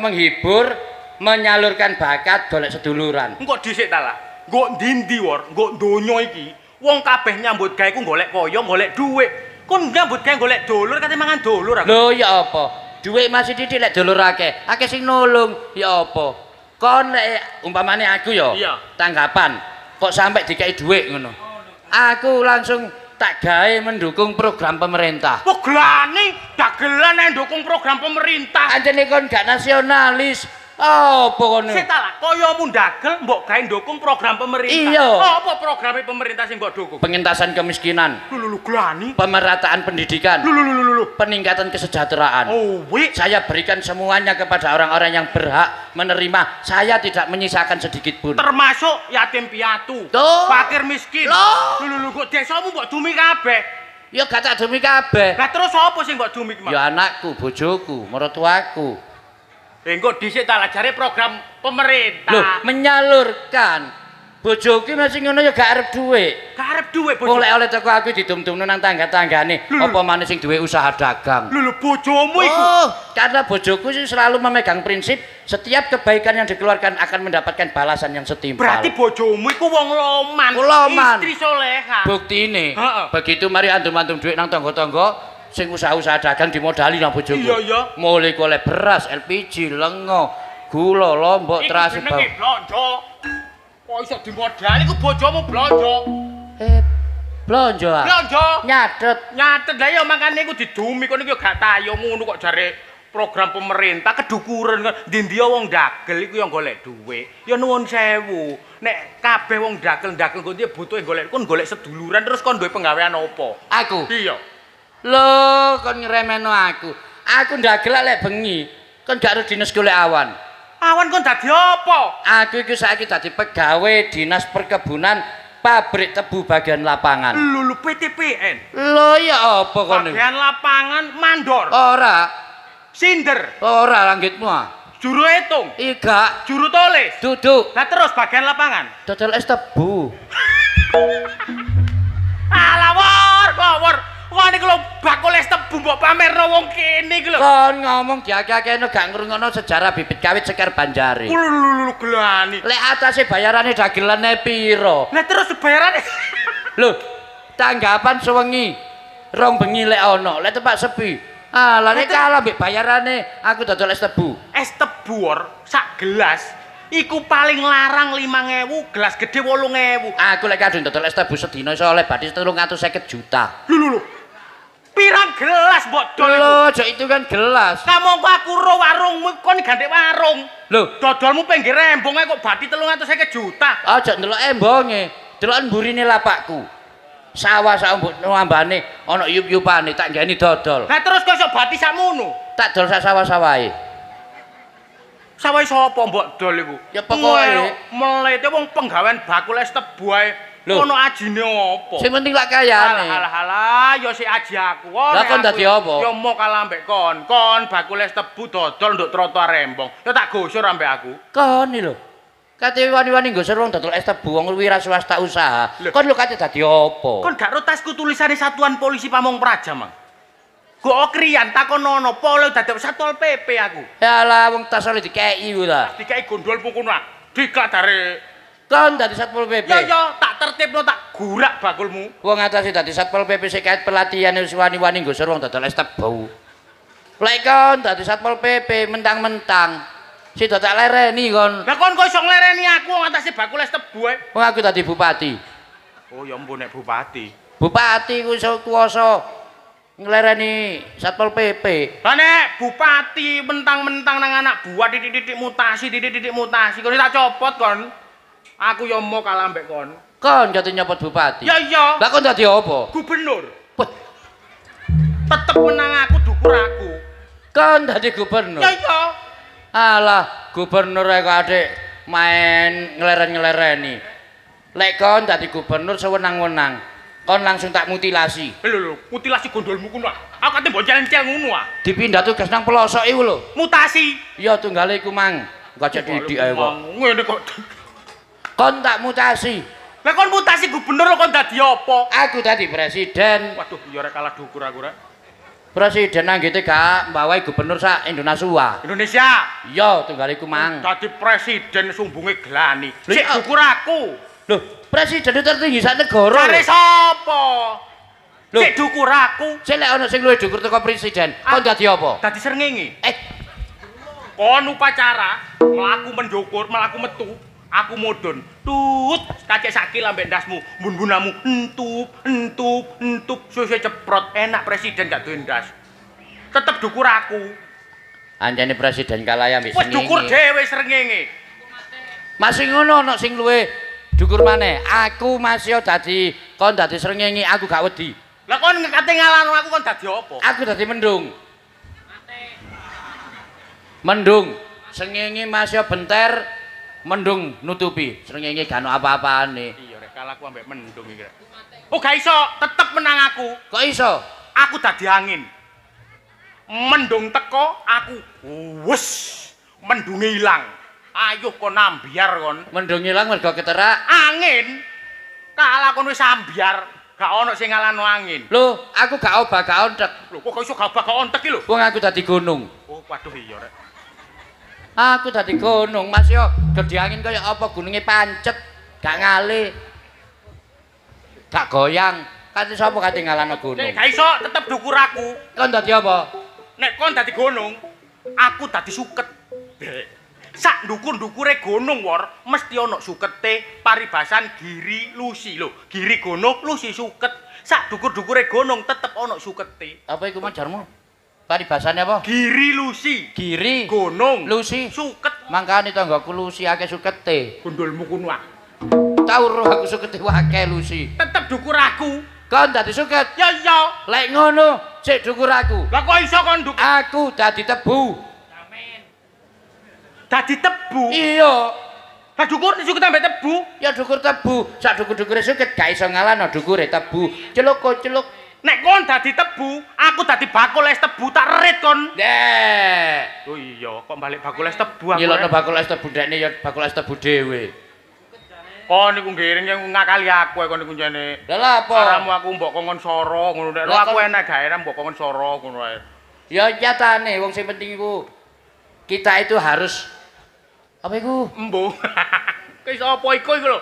menghibur, menyalurkan bakat golek seduluran. Engko dhisik ta lah. Nggo ndi-ndi wor, nggo donya iki. Wong kabeh nyambut gawe ku golek kaya, golek dhuwit. Kon nyambut gawe golek dulur kate mangan dulur aku. Lho ya apa? Dhuwit masih titik lek dulur akeh. Akeh sing nulung ya apa? Kon lek umpamane aku ya tanggapan kok sampai dikei dhuwit ngono. Aku langsung tak gawe mendukung program pemerintah. Kok glani dagelan nek ndukung program pemerintah. Anjene kon gak nasionalis. Apa kono? Sik ta lah, kayamu ndagel mbok gawe ndukung program pemerintah. Iya. Apa programe pemerintah sing mbok dukung? Pengentasan kemiskinan. Lho lho glani. Pemerataan pendidikan. Lho lho lho lho. Peningkatan kesejahteraan. Oh, wik. Saya berikan semuanya kepada orang-orang yang berhak menerima. Saya tidak menyisakan sedikit pun. Termasuk yatim piatu, fakir miskin. Lho lho lho kok desamu mbok dumi kabeh. Ya gak tak dumi kabeh. Lah terus apa sing mbok dumi ki? Ya anakku, bojoku, mertuaku. Engko dhisik ta lah jare program pemerintah. Loh, menyalurkan. Bojoku masih ngono ya gak arep dhuwit. Gak arep dhuwit bojo. Wong lek oleh teko aku didum-dumno nang tangga-tanggane, apa maneh sing duwe usaha dagang. Lho lho bojomu iku. Oh, karena bojoku sih selalu memegang prinsip setiap kebaikan yang dikeluarkan akan mendapatkan balasan yang setimpal. Berarti bojomu iku wong loman, loman. Istri soleha. Buktine, begitu mari antum-antum dhuwit nang tangga-tangga sing usaha-usaha dagang dimodali nang bojoku. Iya, iya. Mulai golek beras, LPG, lenga, gula, lombok, terasi bawang. Iku blonjo. Kok iso dimodali iku bojomu blonjo. Blonjo ah. Blonjo. Nyatet. Nyatet lah ya makane iku didumi kono iki gak tayo ngono kok jare program pemerintah kedukuran ndi-ndi wong dagel iku ya golek dhuwit. Ya nuwun sewu. Nek kabeh wong dagel-dagel kok dia butuhe golek kon golek seduluran terus kon duwe penggawean apa? Aku. Iya. Lho, kon ngremehno aku. Aku ndagel lek bengi. Kon gak ero dinas golek awan. Awan kon dadi apa? Aku iki saiki dadi pegawe Dinas Perkebunan Pabrik Tebu bagian lapangan. Lho lho PTPN. Lho ya apa kon? Bagian lapangan mandor. Ora. Sinder. Ora langgitmu ah. Juru hitung. Iya. Juru tulis. Duduk. Lah terus bagian lapangan. Dodol es tebu. Alah wor, wor. Wah niku lho bakul es tebu mbok pamerno wong kene iki lho. Kon ngomong diakeh-akehno gak ngrungokno sejarah bibit kawit Sekar Banjari. Lho gelani. Lek atase bayarane dagelane piro? Lah terus bayarane. Lho, tanggapan sewengi rong bengi lek ana, lek tempat sepi. Ah, lha nek kalah mbek bayarane aku dodol es tebu. Es tebu wor sak gelas iku paling larang 5.000, gelas gede 8.000. Aku lek kadung dodol es tebu sedina iso oleh bathi 350 juta. Lho lho lho. Pirang gelas mbok dol iku? Lho, aja itu kan gelas. Kamangka aku ro warungmu kon gandek warung. Lho, dodolmu pinggir embong ae kok bathi 350 juta. Aja ndelok embonge, delok mburine lapakku. Sawah sak mbok ambane ana yup-yupane tak nggeni dodol. Lah terus kok iso bathi sakmono? Tak dol sak sawah-sawahe. Sawahe sapa mbok dol iku? Ya pokoke mlete wong penggawean bakul es tebu ae. Ono ajine apa? Sing penting lak kayane. Alah alah, ya sik aji aku. Lah kon dadi apa? Ya mo kalah ambek kon. Kon bakul es tebu dodol nduk trotoar embong. Ya tak gosor ambek aku. Kon iki lho. Kate wani-wani gosor wong dodol es tebu wong wira swasta usaha. Kon lho kate dadi apa? Kon gak ro tasku tulisane Satuan Polisi Pamong Praja, Mang. Go kriyan takon ono polo dadi Satpol PP aku. Ya lah wong tas oleh dikeki ku ta. Dikeki gondol pukun ah. Dikladare kon dadi Satpol PP. Ya ya, tak tertibno tak gurak bakulmu. Wong atase dadi Satpol PP sik kait pelatihan wis wani-wani nggosor wong dodol es tebu. Lek kon dadi Satpol PP mentang-mentang sida tak lereni kon. Lah kon kok iso nglereni aku wong atase bakul es tebu ae. Wong aku dadi bupati. Oh ya ampun nek bupati. Bupati ku iso kuwasa nglereni Satpol PP. Lah nek bupati mentang-mentang nang anak buah titik-titik mutasi, titik-titik mutasi, kon tak copot kon. Aku ya mau kalah ambek kon. Kon jati nyopot bupati. Ya iya. Lah kon dadi apa? Gubernur. Tetep menang aku dukur aku. Kon dadi gubernur. Ya iya. Alah, gubernur kok adik main ngeleren-ngelereni. Lek kon dadi gubernur sewenang-wenang, kon langsung tak mutilasi. Lho lho, mutilasi gondolmu kuno. Aku kate mbok cel-cel ngono ah. Dipindah tugas nang pelosok iku lho. Mutasi. Iya tunggale iku mang. Kacek didik ae kok. Ngene kok. Kon tak mutasi. Lah kon mutasi gubernur kon dadi apa? Aku dadi presiden. Waduh, ya rek kalah dukur aku rek. Presiden anggite gak mbawai gubernur sak Indonesia. Indonesia. Iya, tunggale iku mang. Dadi presiden sumbunge gelani. Sik dukur aku. Lho, presiden tertinggi sak negara. Jare sapa? Sik dukur aku. Sik lek ana sing luwih dukur teko presiden, kon dadi apa? Dadi srengenge. Kon upacara mlaku mendukur, mlaku metu, aku mudhun. Tut, kacek sakil ambek ndasmu, mbun-mbunamu entup, entup, entup, suwe-suwe ceprot. Enak presiden gak duwe ndas. Tetep dukur aku. Anjene presiden kalah ambek srengenge. Wis dukur dhewe srengenge. Masih ngono ana sing luwih dukur maneh. Aku masih dadi kon dadi srengenge, aku gak wedi. Lah kon ngekate ngalahno aku kon dadi apa? Aku dadi mendung. Mendung. Srengenge masih benter, mendung nutupi. Srengenge gak ono apa-apane. Iya rek, kalah aku ambek mendung iki rek. Oh gak iso, tetep menang aku. Kok iso? Aku dadi angin. Mendung teko, aku wes mendunge ilang. Ayo kon ambyar kon. Mendung ilang mergo keterak angin. Kalah kon wis ambyar, gak ono sing ngalahno angin. Lho, aku gak obah gak ontek. Lho, kok iso gak obah gak ontek iki lho? Wong aku dadi gunung. Oh, waduh iya rek. Aku dadi gunung, Mas yo gedhe angin kaya apa gununge pancet, gak ngale. Gak goyang. Kate sapa kate ngalahno gunung? Nek gak iso tetep dukur aku. Kon dadi apa? Nek kon dadi gunung, aku dadi suket. Sak ndukur-ndukure gunung wor mesti ana sukete paribasan giri lusi lho. Giri gunung lusi suket. Sak ndukur-ndukure gunung tetep ana sukete. Apa iku majarmu? Paribasane apa? Giri lusi. Giri gunung lusi suket. Mangkane tanggaku lusi akeh sukete. Gundulmu kuno ah. Tau roh aku sukete akeh lusi. Tetep dukur aku. Kon dadi suket? Ya iya. Lek ngono sik dukur aku. Lah kok iso kon dukur? Aku dadi tebu. Dadi tebu? Iya. Lah dukur suket ambek tebu? Ya dukur tebu. Sak dukur-dukure suket gak iso ngalahno dukure tebu. Celuk celuk. Nek kon dadi tebu, aku dadi bakul es tebu tak rit kon. Nek. Oh iya, kok balik bakul es tebu aku. Nyilokno bakul es tebu ndekne ya bakul es tebu dhewe. Kon niku ngiring yang ngakali aku kon niku jane. Lah lha apa? Aramu aku mbok kongkon soro ngono nek aku enak gak enak mbok kongkon soro ngono ae. Ya nyatane wong sing penting iku kita itu harus apa iku? Embuh. Ki sapa iku iku lho.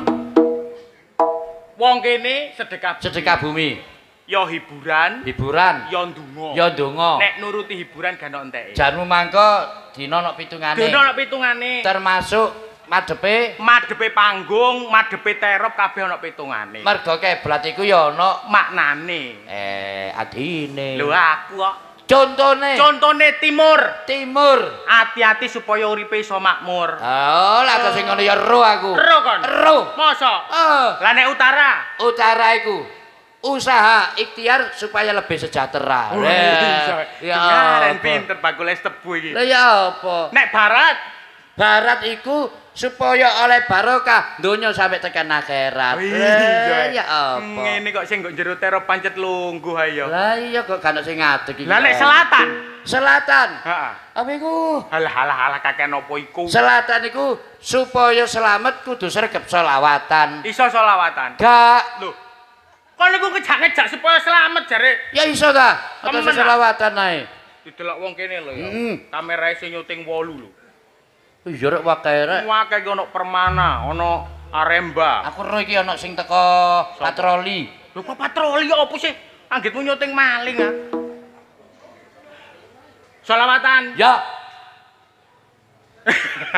Wong kene sedekah sedekah bumi. Ya hiburan, hiburan, ya ndonga. Ya ndonga. Nek nuruti hiburan gak ono enteke. Jarmu mangko dina ono pitungane. Dina ono pitungane. Termasuk madepe, madepe panggung, madepe terop kabeh ono pitungane. Mergo keblat iku ya ono maknane. Adine. Lho aku kok. Contone. Contone timur. Timur. Hati-hati supaya uripe iso makmur. Oh, lah kok sing ngono ya ero aku. Ero kon. Ero. Mosok? Lah nek utara? Utara iku usaha ikhtiar supaya lebih sejahtera. Oh, ya apa? Pinter bakul es tebu iki. Lah ya apa? Nek barat? Barat iku supaya oleh barokah donya sampai tekan akhirat. Iya ya apa? Ngene kok sing nggo jero terop pancet lungguh ayo. Lah iya kok gak ono sing ngadeg iki. Lah nek selatan? Selatan. Heeh. Apa iku? Halah halah halah kakean apa iku? Selatan iku supaya selamat kudu sregep selawatan. Iso selawatan? Gak. Lho. Kon niku ngejak-ngejak supaya selamat jare. Ya iso ta? Atau selawatan ae. Didelok wong kene lho ya. Kamerae sing nyuting 8 lho. Iya rek wae rek. Wae iki ono Permana, ono Aremba. Aku ro iki ono sing teko patroli. Lho kok patroli opo sih? Anggitmu nyuting maling ah. Selawatan. Ya.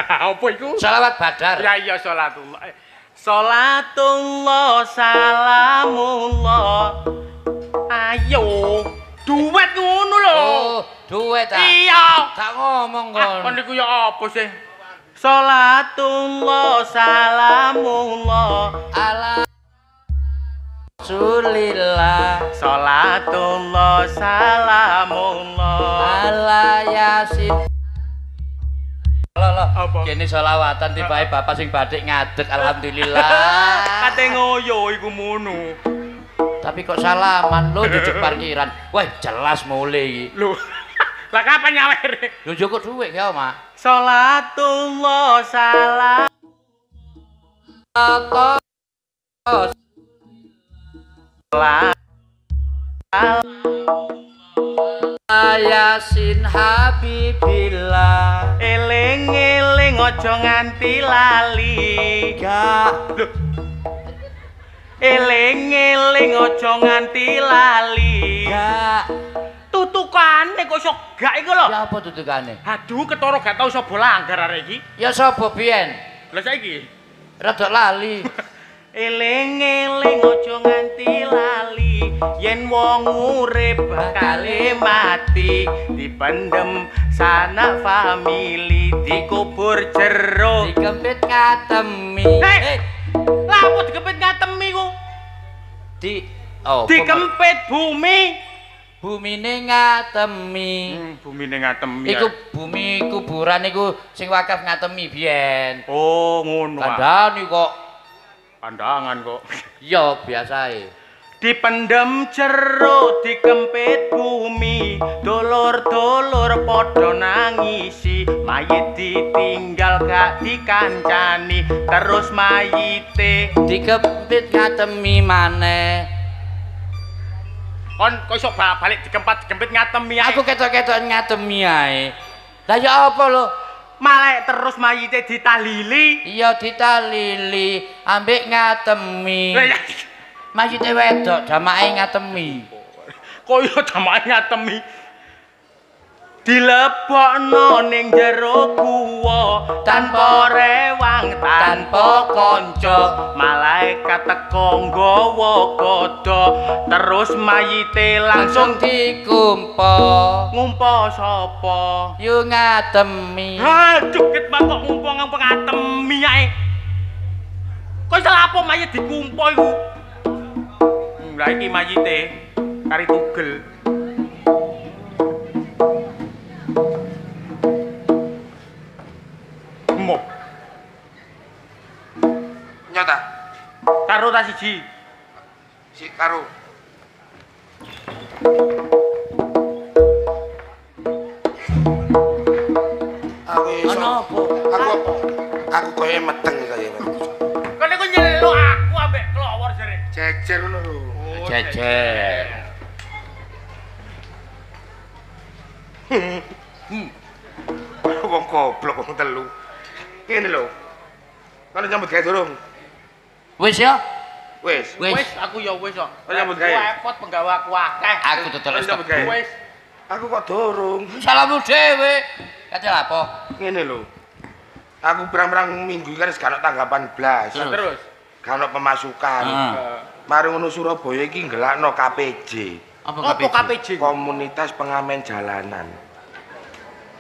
Apa iku? Selawat Badar. Ya iya salatullah. Salatullah salamullah. Ayo, duet ngono lho. Oh, duet ta? Iya. Gak ngomong kon. Kon niku ya apa sih? Salatullah salamullah ala Rasulillah. Salatullah salamullah ala Yasin. Lho. Kene selawatan tibae bapak sing batik ngadeg alhamdulillah. Kate ngoyo iku mono. Tapi kok salaman lho jujuk parkiran. Wah, jelas mule iki. Lho. Lah kapan nyawere? Lho njukuk dhuwit ya, Mak. Salatullah salam. Yasin Habibillah. Eling-eling aja nganti lali. Gak. Lho. Eling-eling aja nganti lali. Gak. Tutukane kok iso gak iku lho. Ya apa tutukane? Aduh, ketara gak tau sapa langgar arek iki. Ya sapa biyen? Lah saiki rada lali. Eling-eling aja nganti lali yen wong urip bakale mati dipendem sanak famili dikubur jero dikempit ngatemi. Hei, lah apa dikempit ngatemi ku? Di oh, dikempit bumi. Bumine ngatemi. Bumine ngatemi. Iku bumi kuburan iku sing wakaf ngatemi biyen. Oh, ngono. Kandhane kok. Pandangan kok. Iya, biasae. Dipendem jero dikempit bumi, dulur-dulur padha nangisi, mayit ditinggal gak dikancani, terus mayite dikempit ngatemi maneh. Kon kok iso balik dikempat-dikempit ngatemi ae. Aku ketok-ketok ngatemi ae. Lah ya apa lho? Malek terus mayite ditalili. Iya ditalili ambek ngatemi. Mayite wedok jamake ngatemi. Kok iya jamake ngatemi? Dilebokno ning jero guwa tanpa rewang tanpa kanca, malaikat teko nggawa gada terus mayite langsung dikumpa. Ngumpa sapa? Yo ngatemi. Aduh, ket kok ngumpa ngatemi ae. Kok iso lapo mayit dikumpa iku? Lah iki mayite kari tugel. Mo. Nyata. Karo ta siji. Si karo. Aku iso. Ana apa? Aku koyo meteng kaya. Kon niku nyeluk aku ambek klowor jare. Jejer ngono lho. Oh, jejer. Wong goblok wong telu. Ngene lho. Kon nyambut gawe durung? Wis ya? Wis. Wis, aku ya wis kok. Kon nyambut gawe. Repot penggawa aku akeh. Aku dodol nyambut gawe. Wis. Aku kok durung. Salammu dhewe. Kate lapo? Ngene lho. Aku pirang-pirang minggu kan wis gak ono tanggapan blas. Terus gak ono pemasukan. Mari ngono Surabaya iki nggelakno KPJ. Apa KPJ? Komunitas Pengamen Jalanan.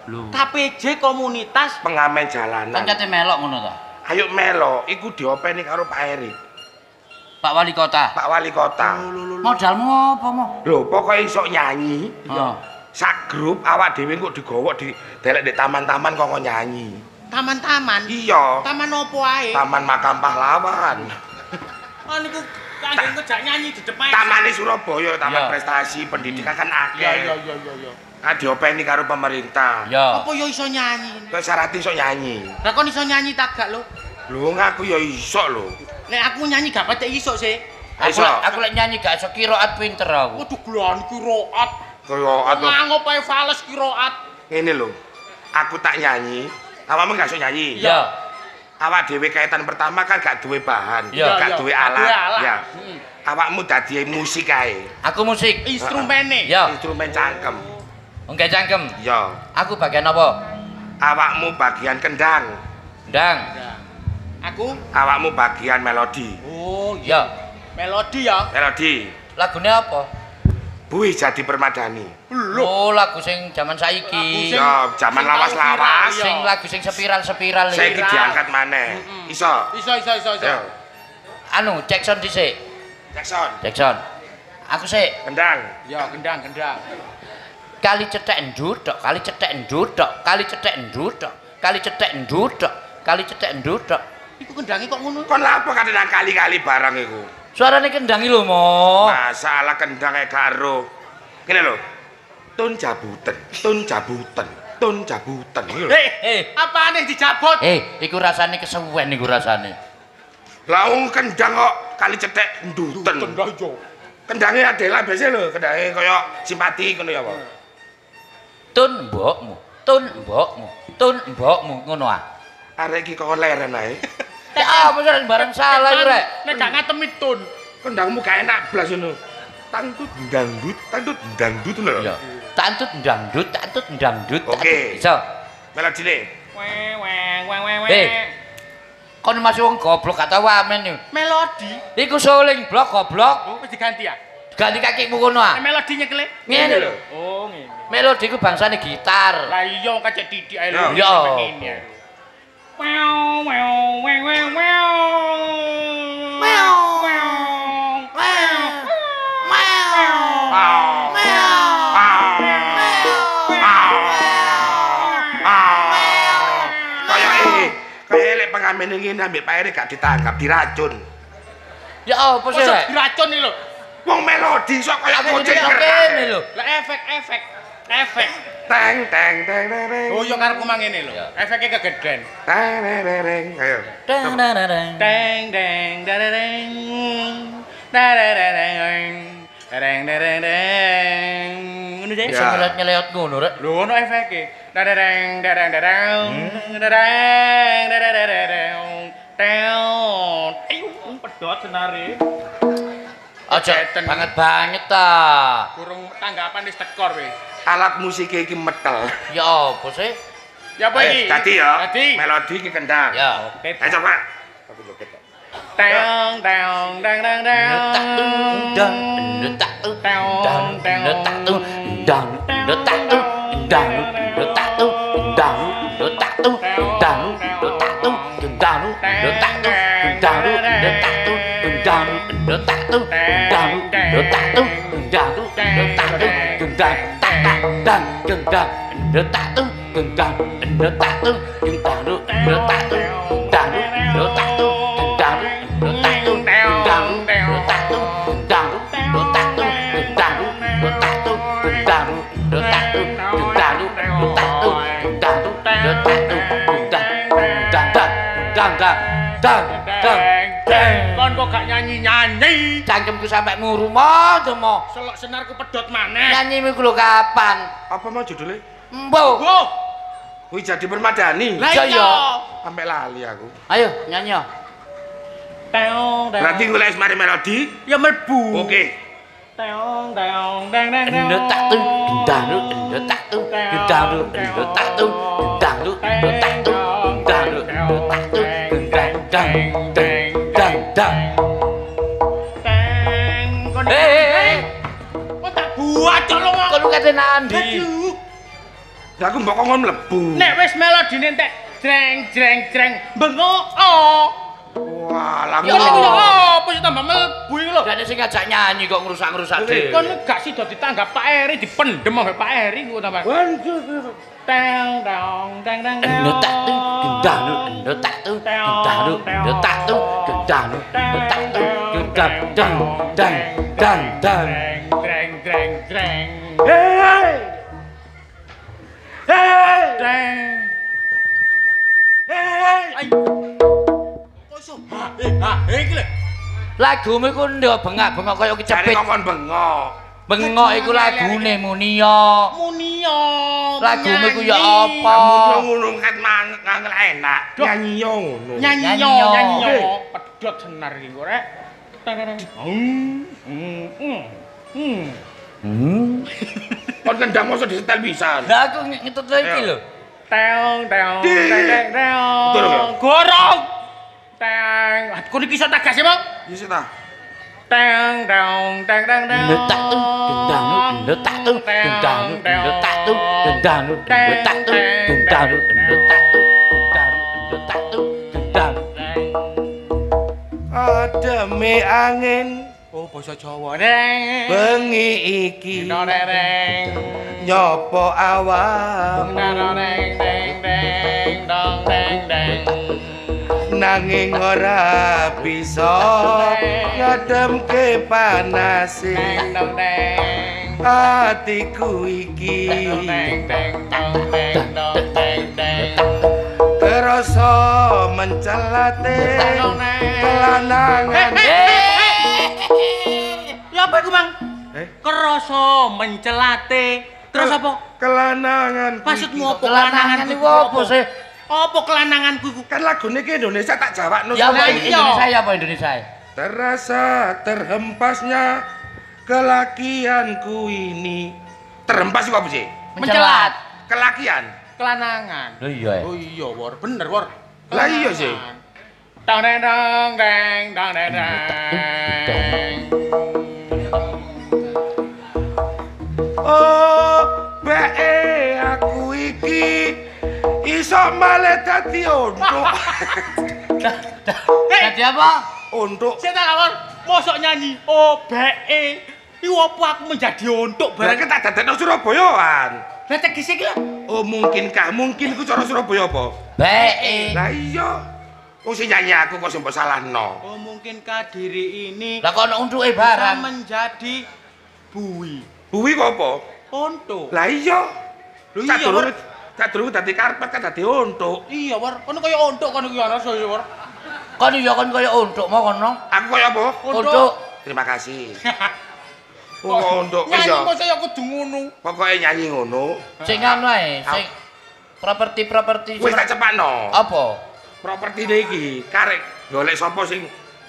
Lho. KPJ Komunitas Pengamen Jalanan. Kan kate melok ngono ta? Ayo melok, iku diopeni karo Pak Erik. Pak Wali Kota. Pak Wali Kota. Modalmu apa, Mo? Lho, pokoke iso nyanyi. Iya. Sak grup awak dhewe kok digowok di delek di taman-taman kok nyanyi. Taman-taman? Iya. Taman opo ae? Taman Makam Pahlawan. Oh niku kangge ngejak nyanyi di depan. Tamane Surabaya, taman prestasi pendidikan kan akeh. Iya iya iya iya. Kan diopeni karo pemerintah. Iya. Apa ya iso nyanyi? Kok syaratnya iso nyanyi. Lah kon iso nyanyi ta gak lho? Lho ngaku ya iso lho. Nek aku nyanyi gak patek iso sih. Aku lek nyanyi gak iso kiroat pinter aku. Waduh gelan kiroat. Kiroat. Ngangop ae fales kiroat. Ngene lho. Aku tak nyanyi, awakmu gak iso nyanyi. Iya. Awak dhewe kaitan pertama kan gak duwe bahan, gak duwe alat. Ya. Awakmu dadi musik ae. Aku musik. Instrumene. Ya. Instrumen cangkem. Enggak cangkem. Iya. Aku bagian apa? Awakmu bagian kendang. Kendang. Aku? Awakmu bagian melodi. Oh iya. Melodi ya? Melodi. Lagune apa? Buih Jadi Permadani. Oh, lagu sing jaman saiki. Ya, jaman lawas-lawas. Sing lagu sing spiral-spiral iki. Saiki diangkat maneh. Iso. Iso iso iso iso. Anu, Jackson dhisik. Jackson. Jackson. Aku sik. Kendang. Ya, kendang, kendang. Kali cethek ndhuthok, kali cethek ndhuthok, kali cethek ndhuthok. Kali cethek ndhuthok, kali cethek ndhuthok. Iku kendange kok ngono? Kon lha apa kate nang kali-kali barang iku? Suarane kendang iki lho, Mo. Masalah kendang e gak ero. Ngene lho. Tun jabuten, tun jabuten, tun jabuten iki lho. Apane dijabut? Iku rasane kesuwen iku rasane. Lah wong kendang kok kali cethek nduten. Kendange Adela biasa lho, kendange kaya simpati ngono ya apa? Tun mbokmu, tun mbokmu, tun mbokmu ngono ah. Arek iki kok leren ae. Ya apa sih bareng salah iki rek. Nek gak ngatemi tun. Kendangmu gak enak blas ngono. Tantut dangdut, tantut dangdut lho. Iya. Tantut dangdut, tantut dangdut. Oke. Iso. Melodine. Weng weng weng weng weng. Kon masih wong goblok gak tau amen yo. Melodi. Iku suling blok goblok. Oh, wis diganti ya? Ganti kakimu kono ah. Melodinya kele. Ngene lho. Oh, ngene. Melodi ku bangsane gitar. Lah iya kacek didik ae lho. Iya. Meow meow weng weng meow. Meow meow. Meow. Meow. Kaya lek pengamen ngene ambek Pak Eri gak ditangkap diracun. Ya apa sih rek? Diracun iki lho. Wong melodi sok kaya kucing kene lho. Lah efek-efek. Efek. Teng teng teng teng. Oh yo karepku mang ngene lho. Efeke kegeden. Teng teng teng. Ayo. Teng teng teng. Teng teng teng. Teng teng teng teng. Ngono sih. Iso nyelot-nyelot ngono rek. Lho ono efeke. Teng teng teng teng. Teng teng teng teng. Ayo pedhot senare. Aja banget-banget ta. Kurung tanggapan wis tekor wis. Alat musik iki metel. Ya apa sih? Ya apa iki? Dadi ya. Melodi iki kendang. Ya. Oke. Ayo coba. Aku joget. Teng teng teng teng teng. Dang dang dang dang dang dang dang dang dang Kon kok gak nyanyi-nyanyi? Cangkemku sampe murumo demo. Selok senarku pedhot maneh. Nyanyimu iku lho kapan? Apa mau judule? Embo. Kuwi jadi permadani. Lah iya. Sampe lali aku. Ayo nyanyi. Teong teong. Berarti golek mari melodi ya mlebu. Oke. Teong teong deng deng deng. Tak tung dang tak tung dang tak tung dang tak tung dang tak tung dang dang dang dang. Teng kon. Kok tak buat cok lo. Kon kate nandi? Lah aku mbok kon mlebu. Nek wis melodine entek jreng jreng jreng bengok. Wah, lah ngono iku apa sih tambah mlebu iku lho. Jane sing ngajak nyanyi kok ngrusak-ngrusak dhewe. Kon gak sida ditanggap Pak Eri dipendhem ambek Pak Eri kok tambah. Teng tong teng teng teng. Tak tung dang tak tung dang tak tung dang tak tung dang dang dang dang dang. Dreng dreng dreng. Hei. Hei. Dreng. Hei. Iki lho. Lagumu iku ndek bengak-bengok kaya kecepit. Jare kok bengok. Bengok iku lagune Munio. Munio. Lagumu iku ya apa? Munio ngono ket mangel enak. Nyanyi yo ngono. Nyanyi yo, nyanyi yo. Pedhot senar iki kok rek. Kon kendang mosok disetel pisan. Lah aku ngetut iki lho. Teong teong teng teong. Gorong. Teng, aku niki iso tak gas ya, Bang? Iso ta. Teng teng teng teng teng. Tak tung dang tak tung dang tak tung dang tak tung dang tak tung dang tak tung dang. Ademe angin. Oh, basa Jawa. Reng. Bengi iki. Reng. Nyopo awak. Reng reng reng dong. Nanging ora bisa ngademke panase atiku iki. Kerasa mencelate kelanangan. Ya apa iku, Mang? Kerasa mencelate. Terus apa? Kelanangan. Maksudmu apa kelanangan iku apa sih? Apa kelananganku iku? Kan lagune ki Indonesia tak jawabno. Ya apa Indonesia, ya apa Indonesia? Terasa terhempasnya kelakianku ini. Terhempas iku apa sih? Mencelat. Kelakian. Kelanangan. Lho iya. Oh iya, Wor. Bener, Wor. Lah iya sih. Dang dang dang dang dang dang. Oh, bae aku iki iso malah dadi untuk. Dadi apa? Untuk. Sik tak lawon, mosok nyanyi oh bae. Iku apa aku menjadi untuk barang tak dadekno Surabayaan. Lah tegese iki lho. Oh, mungkinkah? Mungkin iku cara Surabaya apa? Bae. Lah iya. Wong sing nyanyi aku kok sing mbok salahno. Oh, mungkinkah diri ini lah kok ono untuke barang menjadi bui. Bui kok apa? Untuk. Lah iya. Lho iya. Sadurunge dadi karpet kan dadi untuk. Iya, Wor. Kono kaya untuk kono iki ana saya, Wor. Kon iya kon kaya untuk mau kono. Aku kaya apa? Untuk. Terima kasih. Oh, untuk wis ya. Nyanyi kok saya kudu ngono. Pokoke nyanyi ngono. Sing ngono ae, sing properti-properti wis tak cepakno. Apa? Propertine iki karek golek sapa sing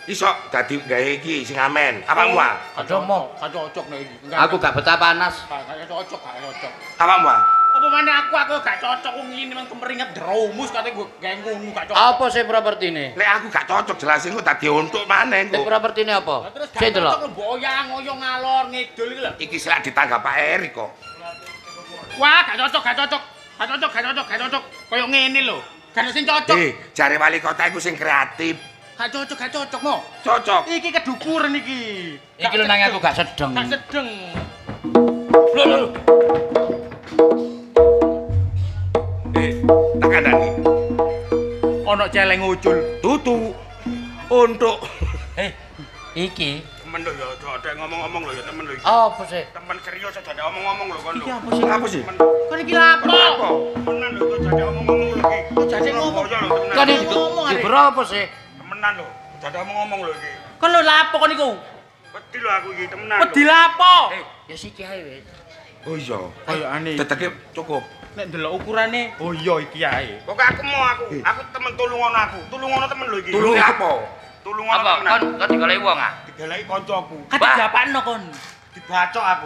iso dadi gawe iki sing amen. Awakmu ah? Aja mo, gak cocok nek iki. Aku gak betah panas. Gak cocok, gak cocok. Awakmu ah? Apa maneh aku gak cocok wong ngene memang kemeringet dromus kate gue gawe ngono gak cocok. Apa sih propertine? Lek aku gak cocok jelas engko dadi untuk maneh engko. Lek propertine apa? Terus gak cocok mbok oyang-oyong ngalor ngidul iki lho. Iki selak ditanggap Pak Eri kok. Wah, gak cocok, gak cocok. Gak cocok, gak cocok, gak cocok. Koyo ngene lho. Gak sing cocok. Jare wali kota iku sing kreatif. Gak cocok, gak cocok mo. Cocok. Iki kedukuran iki. Iki lho nang aku gak sedeng. Gak sedeng. Lho lho. Tak kandhani. Ono celeng ucul. Tutu. Untuk. Iki. Temen lho ya, aja ngomong-ngomong lho ya temen lho iki. Apa sih? Temen serius aja ada omong-ngomong lho kon lho. Iki apa sih? Apa sih? Kon iki lapo? Temenan lho aja ada omong-ngomong lho iki. Kok jane ngomong. Kon iki berapa sih? Temenan lho, aja ada omong-ngomong lho iki. Kon lho lapo kon iku? Wedi lho aku iki temenan. Wedi lapo? Ya siki ae wis. Oh iya. Kayakane. Dedeke cukup. Nek ndelok ukurane, oh iya iki ae. Pokoke aku mau aku, aku temen tulungono aku. Tulungono temen lho iki. Tulung apa? Tulungono temenan. Kon kon digoleki wong ah? Digoleki kancaku. Kan dijapakno kon. Dibacok aku.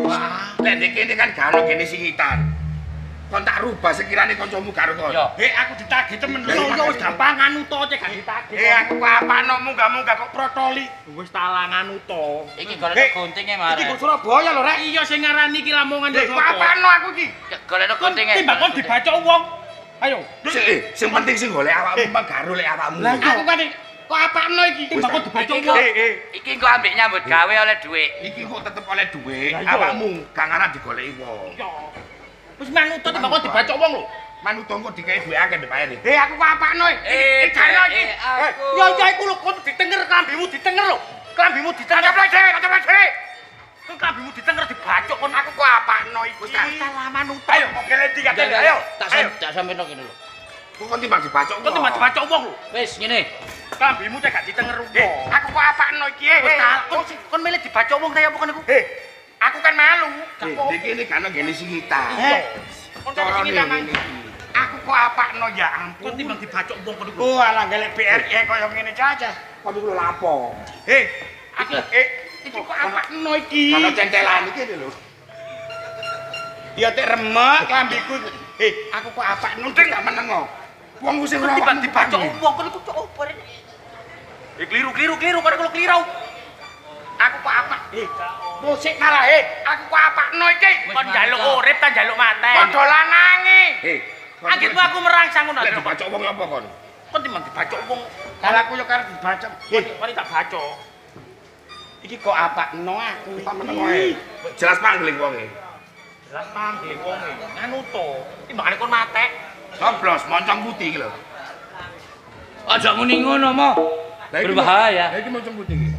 Wah. Lek ndek kene kan gak ono kene singitan. Kon tak rubah sekirane kancamu karo kon. Aku ditagih temen lho. Ya wis gampang anu to cek gak ditagih. Aku apakno munggah-munggah kok protoli. Wis talangan uto. Iki golekno guntinge mare. Iki Surabaya lho rek. Iya sing ngarani iki Lamongan ya sapa? Apakno aku iki? Golekno guntinge. Timbang kon dibacok wong. Ayo. Sik, sing penting sing golek awakmu mang garo lek awakmu. Lah aku kan kok apakno iki timbang kon dibacok wong. Iki engko ambek nyambut gawe oleh dhuwit. Iki kok tetep oleh dhuwit, awakmu gak ngarah digoleki wong. Wis manut timbang kok dibacok wong lho. Manut kok dikei dhuwit akeh mbek Pak Eri. Aku kok apakno iki? Jarno iki. Ya ya iku lho kon ditenger klambimu ditenger lho. Klambimu ditenger. Kaca dhewe, kaca dhewe. Kon klambimu ditenger dibacok kon aku kok apakno iku. Wis salah manut. Ayo kok ndi katene ayo. Tak sampeyan kene lho. Kok kon timbang dibacok wong. Kon timbang dibacok wong lho. Wis ngene. Klambimu cek gak ditenger wong. Aku kok apakno iki? Kon milih dibacok wong kaya apa kon iku? Aku kan malu. Iki ini kan ngene singitan. Kon kok singitan nang. Aku kok apakno ya ampun. Kon timbang dibacok wong kon iku. Oh alah golek BRI kaya ngene cacah. Kon iku lho lapo. Aku iki kok apakno iki? Kalau centelan iki lho. Ya tek remek klambiku. Aku kok apakno gak menengo. Wong sing ora timbang dibacok wong kon iku cok opo rek. Kliru kliru kliru kon iku kliru. Aku kok apa? Musik malah aku kok apakno iki? Kon njaluk urip ta njaluk mate? Padha lanange. Anggitmu aku merangsang ngono. Lek dibacok wong apa kon? Kon timbang dibacok wong. Lah aku yo karep dibacok. Kon tak bacok. Iki kok apakno aku? Tak meneng wae. Jelas pangling wonge. Jelas pangling wonge. Nganu to, timbangane kon matek. Coblos moncong putih iki lho. Aja muni ngono, Mo. Berbahaya. Lah iki mau cembut iki.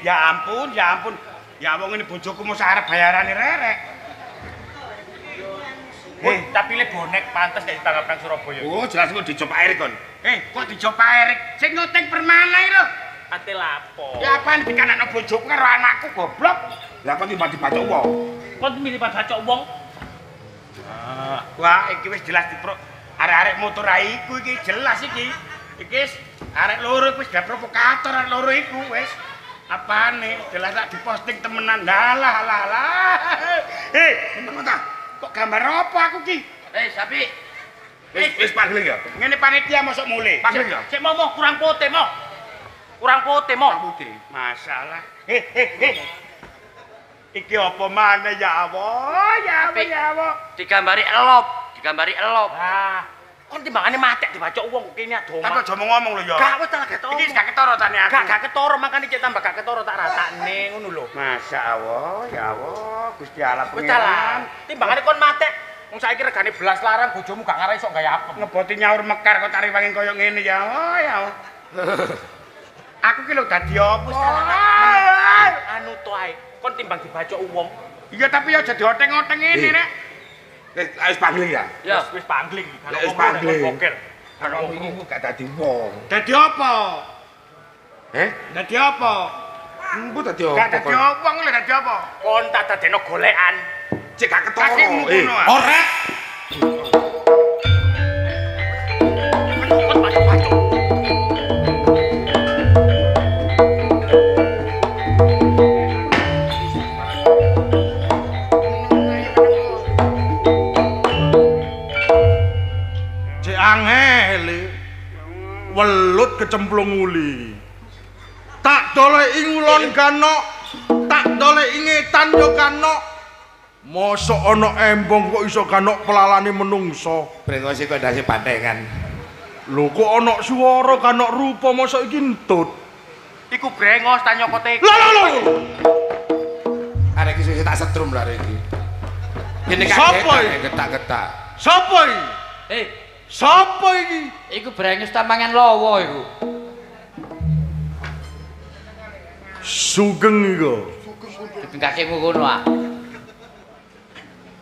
Ya ampun, ya ampun. Ya wong ngene bojoku mosok arep bayarane rerek. Tapi le bonek pantes nek ditanggap nang Surabaya. Oh, jelas kok dijop air kon. Kok dijop air? Sing nyuting Permana iki lho. Ate lapo? Ya apaan dikanakno bojoku karo anakku goblok. Lah kon timbang dibacok wong. Kon milih bacok wong. Wah, iki wis jelas dipro arek-arek motor ae iku iki jelas iki. Iki wis arek loro wis gak provokator arek loro iku wis. Apane jelas tak diposting temenan. Lah lah lah. Meneng ta? Kok gambar apa aku ki? Sapi. Wis pangling ya. Ngene panitia mosok mule. Pangling ya. Sik momo kurang pote mo. Kurang pote mo. Putih. Masalah. Iki apa maneh ya Allah? Ya Allah ya Allah. Digambari elop, digambari elop. Ah, kon timbangane matek dibacok wong kok kene ado. Tapi aja ngomong lho ya. Gak wis tak ketara. Iki gak ketara tane aku. Gak ketara makane cek tambah gak ketara tak ratakne ngono lho. Masya Allah, ya Allah, Gusti Allah Wis ta. Timbangane kon matek. Wong saiki regane belas larang bojomu gak ngarai sok gawe apem. Ngeboti nyaur mekar kok tak rewangi koyo ngene ya Allah, ya Allah. Aku ki lho dadi apa? Anu to ae. Kon timbang dibacok wong. Iya tapi aja dioteng-oteng ngene rek. Wis pangling ya? Ya wis pangling. Wis pangling. Kalau ngomong gak dadi wong. Dadi apa? Dadi apa? Empu dadi apa? Gak dadi wong lho dadi apa? Kon tak dadekno golekan. Cek gak ketara. Ora. Kon bacok-bacok. Angele welut kecemplung uli. Tak doleki ngulon ganok, tak doleki ngetan yo ganok. Mosok ana embong kok iso ganok pelalane menungso. Brengose kok ndase bantengan. Lho kok ana swara ganok rupa mosok iki entut. Iku brengos ta nyokote. Lho lho lho. Arek iki sing tak setrum lho arek iki. Kene kaget ketak-ketak. Sopo iki? Sopo iki? Iku brengos ta mangan lawa iku. Sugeng iku. Sugeng kakimu kono ah.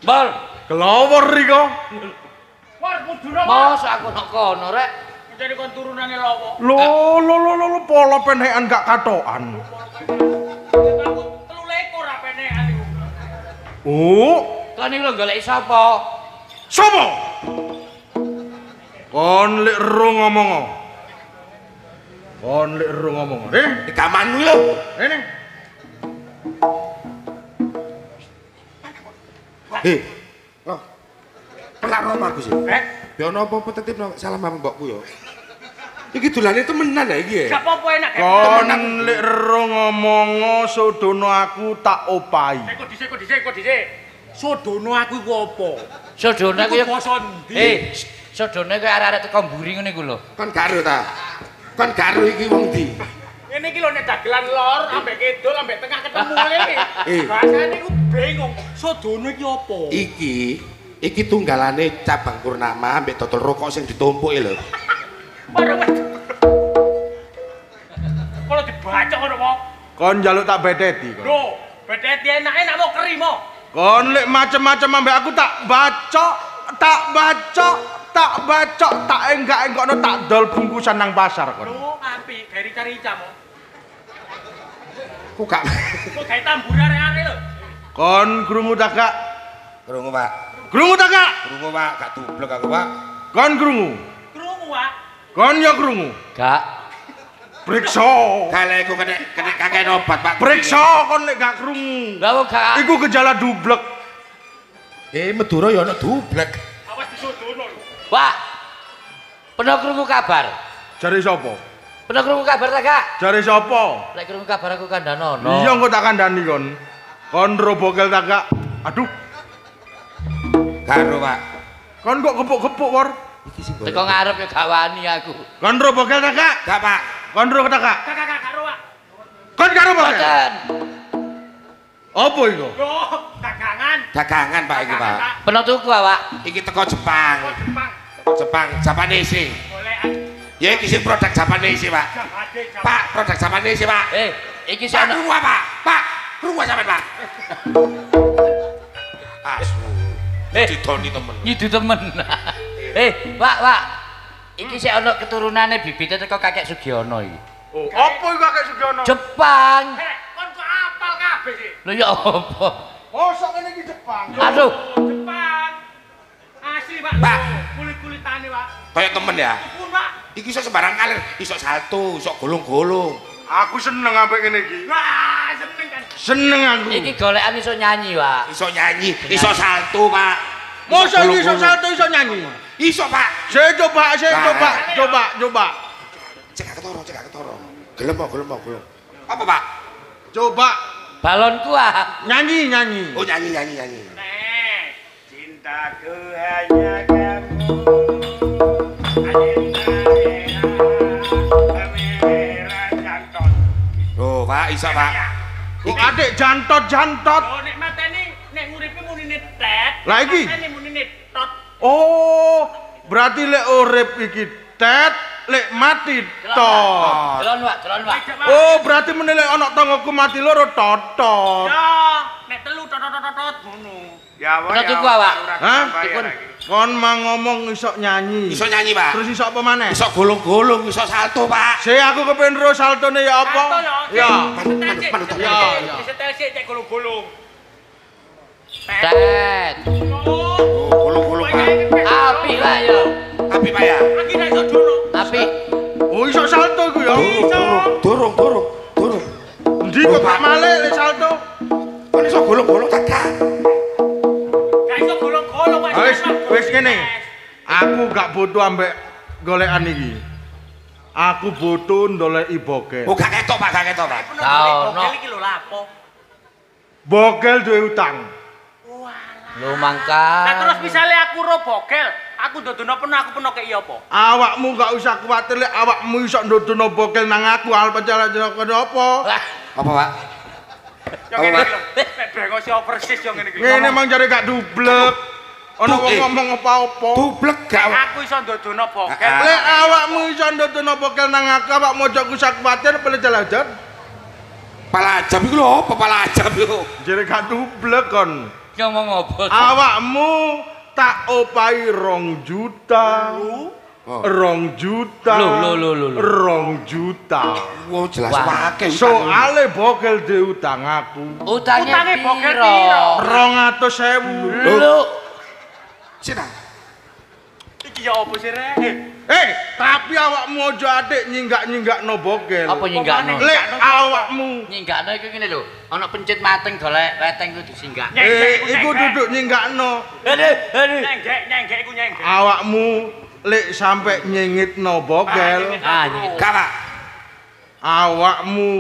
Bol, kelawor iku. War kudune. Mosok aku nok kono rek. Jadi kon turunane lawa. Lho lho lho lho polo penekan gak katokan. Aku 23 ra penekan iku. Oh, kon iki lho goleki sapa? Sapa? Kon lek ero ngomong. Kon lek ero ngomong. Gamanmu lho. Rene. Loh. Pelak romo aku sih. Ya ono apa-apa tetep salam sama mbokku ya. Iki dolane temenan ya iki ya. Gak apa-apa enak. Kon lek ero ngomong sodono aku tak opahi. Kok dhisik kok dhisik kok dhisik. Sodono aku iku apa? Sodono aku iku basa ndi? Sodone koyo arek-arek teko mburi ngene iku lho. Kon gak ero ta? Kon gak ero iki wong ndi? Ngene iki lho nek dagelan lor ambek kidul ambek tengah ketemu ngene iki. Bahasane iku bingung. Sodono iki apa? Iki tunggalane cabang Purnama ambek dodol rokok sing ditumpuki lho. Kalau dibacok ngono kok. Kon njaluk tak bedeti kon. Lho, bedeti enak-enak mau keri mo. Kon lek macem-macem ambek aku tak bacok, tak bacok. Tak bacok, tak enggak-enggakno tak dol bungkusan nang pasar kon. Lho, apik, gawe rica-rica mo. Kok gak kok gawe tambur arek-arek lho. Kon krungu ta gak? Krungu, Pak. Krungu ta gak? Krungu, Pak, gak dublek aku, Pak. Kon krungu? Krungu, Pak. Kon ya krungu? Gak. Priksa. Kale iku kena kakean obat, Pak. Priksa kon lek gak krungu. Lah kok gak. Iku gejala dublek. Madura ya ono dublek. Awas disodono lho. Pak. Pernah krungu kabar? Jare sapa? Pernah krungu kabar ta, Kak? Jare sapa? Lek krungu kabar aku kandhanono. Iya engko tak kandhani kon. Kon ro bokel ta, Kak? Aduh. Karo, Pak. Kon kok gepuk-gepuk, Wor? Iki sing teko ngarep ya gak wani aku. Kon ro bokel ta, Kak? Gak, Pak. Kon ro ta, Kak? Kak, Kak, karo, Pak. Kon karo bokel? Boten. Apa iku? Loh, dagangan. Dagangan Pak iki, Pak. Peno tuku awak. Iki teko Jepang. Teko Jepang, Japanese. Ya iki sing produk Japanese, Pak. Pak, produk Japanese, Pak. Iki sing ana Pak. Pak, krungu sampean, Pak. Asu. Didoni temen. Nyidu temen. Pak, Pak. Iki sik ana keturunane bibite teko Kakek Sugiono iki. Oh, apa iku Kakek Sugiono? Jepang. Kon kok apal kabeh sih? Lho ya apa? Mosok ngene iki Jepang. Aduh. Jepang. Asli, Pak. Pak, kulit-kulitane, Pak. Kayak temen ya. Pun, Pak. Iki iso sembarang kalir, iso salto, iso golong-golong. Aku seneng ambek ngene iki. Wah, seneng kan. Seneng aku. Iki golekan iso nyanyi, Pak. Iso nyanyi, iso salto, Pak. Mosok iki iso salto iso nyanyi? Iso, Pak. Saya coba, coba. Cek ketoro, cek ketoro. Gelem kok, gelem kok, gelem. Apa, Pak? Coba. Balonku ah. Nyanyi, nyanyi. Oh, nyanyi, nyanyi, nyanyi. Cintaku hanya kamu. Oh, Pak, iso, Pak. Kok adik jantot-jantot. Oh, nek mateni nek nguripe munine tet. Lah iki. Mateni munine tot. Oh, berarti lek urip iki tet, lek mati tot. Delon, Pak, delon, Pak. Oh, berarti meneh lek ana tanggoku mati loro totot. Ya, nek telu tot tot tot ngono. Ya, wae. Tuku awak. Hah? Kon mang ngomong iso nyanyi. Iso nyanyi, Pak. Terus iso apa maneh? Iso golong-golong, iso salto, Pak. Sik aku kepengin ro saltone ya apa? Ya. Ya. Setel sik cek golong-golong. Tet. Golong-golong, Pak. Apik lah ya. Apik, Pak ya. Iki nek iso dono. Apik. Oh, iso salto iku ya. Durung, durung, durung. Endi kok gak malik lek salto? Kon iso golong-golong ta gak? Gak iso golong-golong, Pak. Wis, wis ngene. Aku gak butuh ambek golekan iki. Aku butuh ndoleki bogel. Oh, gak ketok, Pak, gak ketok, Pak. Lah ono. Bogel iki lho lapo? Bogel duwe utang. Lho mangka. Lah terus misale aku ro bogel, aku ndodono peno, aku peno kei apa? Awakmu gak usah kuwatir lek awakmu iso ndodono bogel nang aku arep apa? Apa, Pak? Yo ngene iki lho. Nek brengos overseas yo ngene iki. Ngene mang jare gak dublek. Ana wong ngomong apa-apa. Dublek gak? Aku iso ndodono bogel. Lek awakmu iso ndodono bogel nang aku, awakmu aja usah kuwatir pelajar. Palajab iku lho apa palajab iku? Jare gak dublek kon. Ngomong apa? Awakmu tak opahi 2 juta. 2 juta. Lho. 2 juta. Wah, jelas akeh. Soale bogel diutang aku. Utange bogel piro? 200.000. Lho. Sita. Iki ya apa sih, Rek? Tapi awakmu aja adik nyinggak-nyinggakno bogel. Apa nyinggakno? Lek awakmu nyinggakno iku ngene lho, ana pencit mateng golek weteng kudu disinggak. Iku duduk nyinggakno. Nyenggek, nyenggek iku nyenggek. Awakmu lek sampe nyingitno bogel. Ah, nyingit. Gak, Pak. Awakmu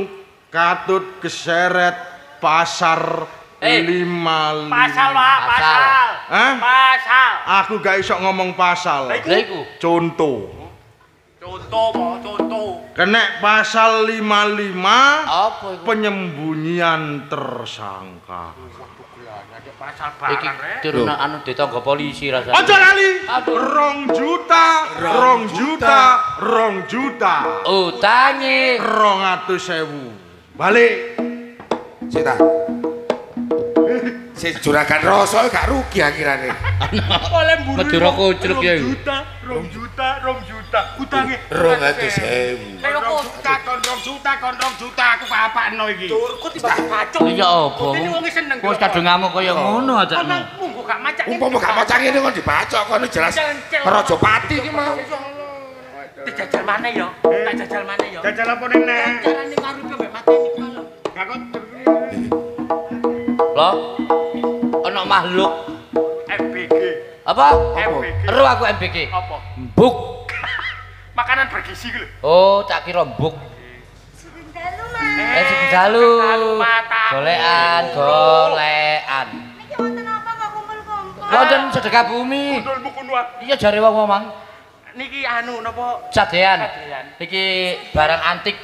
katut keseret pasar 55. Pasal, Pak, pasal. Hah? Pasal. Aku gak iso ngomong pasal. Lha iku contoh. Contoh apa? Contoh. Kenek pasal 55 apa iku? Penyembunyian tersangka. Pasal barang iki rek. turunan anu ditangga polisi rasane. Aja lali. 2 juta, 2 juta, 2 juta. Utange 200.000. Balik. Sita. Si juragan rasa gak rugi akhirane. Oleh mburi. Madura kucluk ya iku. 2 juta, 2 juta, 2 juta. Utange 200.000. 2 juta kon 2 juta kon 2 juta aku apakno iki. Turku tiba bacok. Ya apa? Ini wong seneng. Wis kadung ngamuk kaya ngono aja. Kon munggo gak macak. Umpama gak macak ngene kon dibacok kono jelas Rajapati iki mau. Dijajal maneh ya. Tak jajal maneh ya. Jajal apa neh? Carane ngarepe mbek mateni ku lho. Gak kok. Lho. Ana makhluk MBG. Apa? MBG. Ero aku MBG. Apa? Mbuk. Makanan bergizi ku lho. Oh, tak kira mbuk. Sugeng dalu, Mas. Sugeng dalu. Golekan, golekan. Niki wonten apa kok kumpul-kumpul? Wonten sedekah bumi. Kumpul kuno. Iya jare wong mang. Niki anu napa? Sadean. Niki barang antik.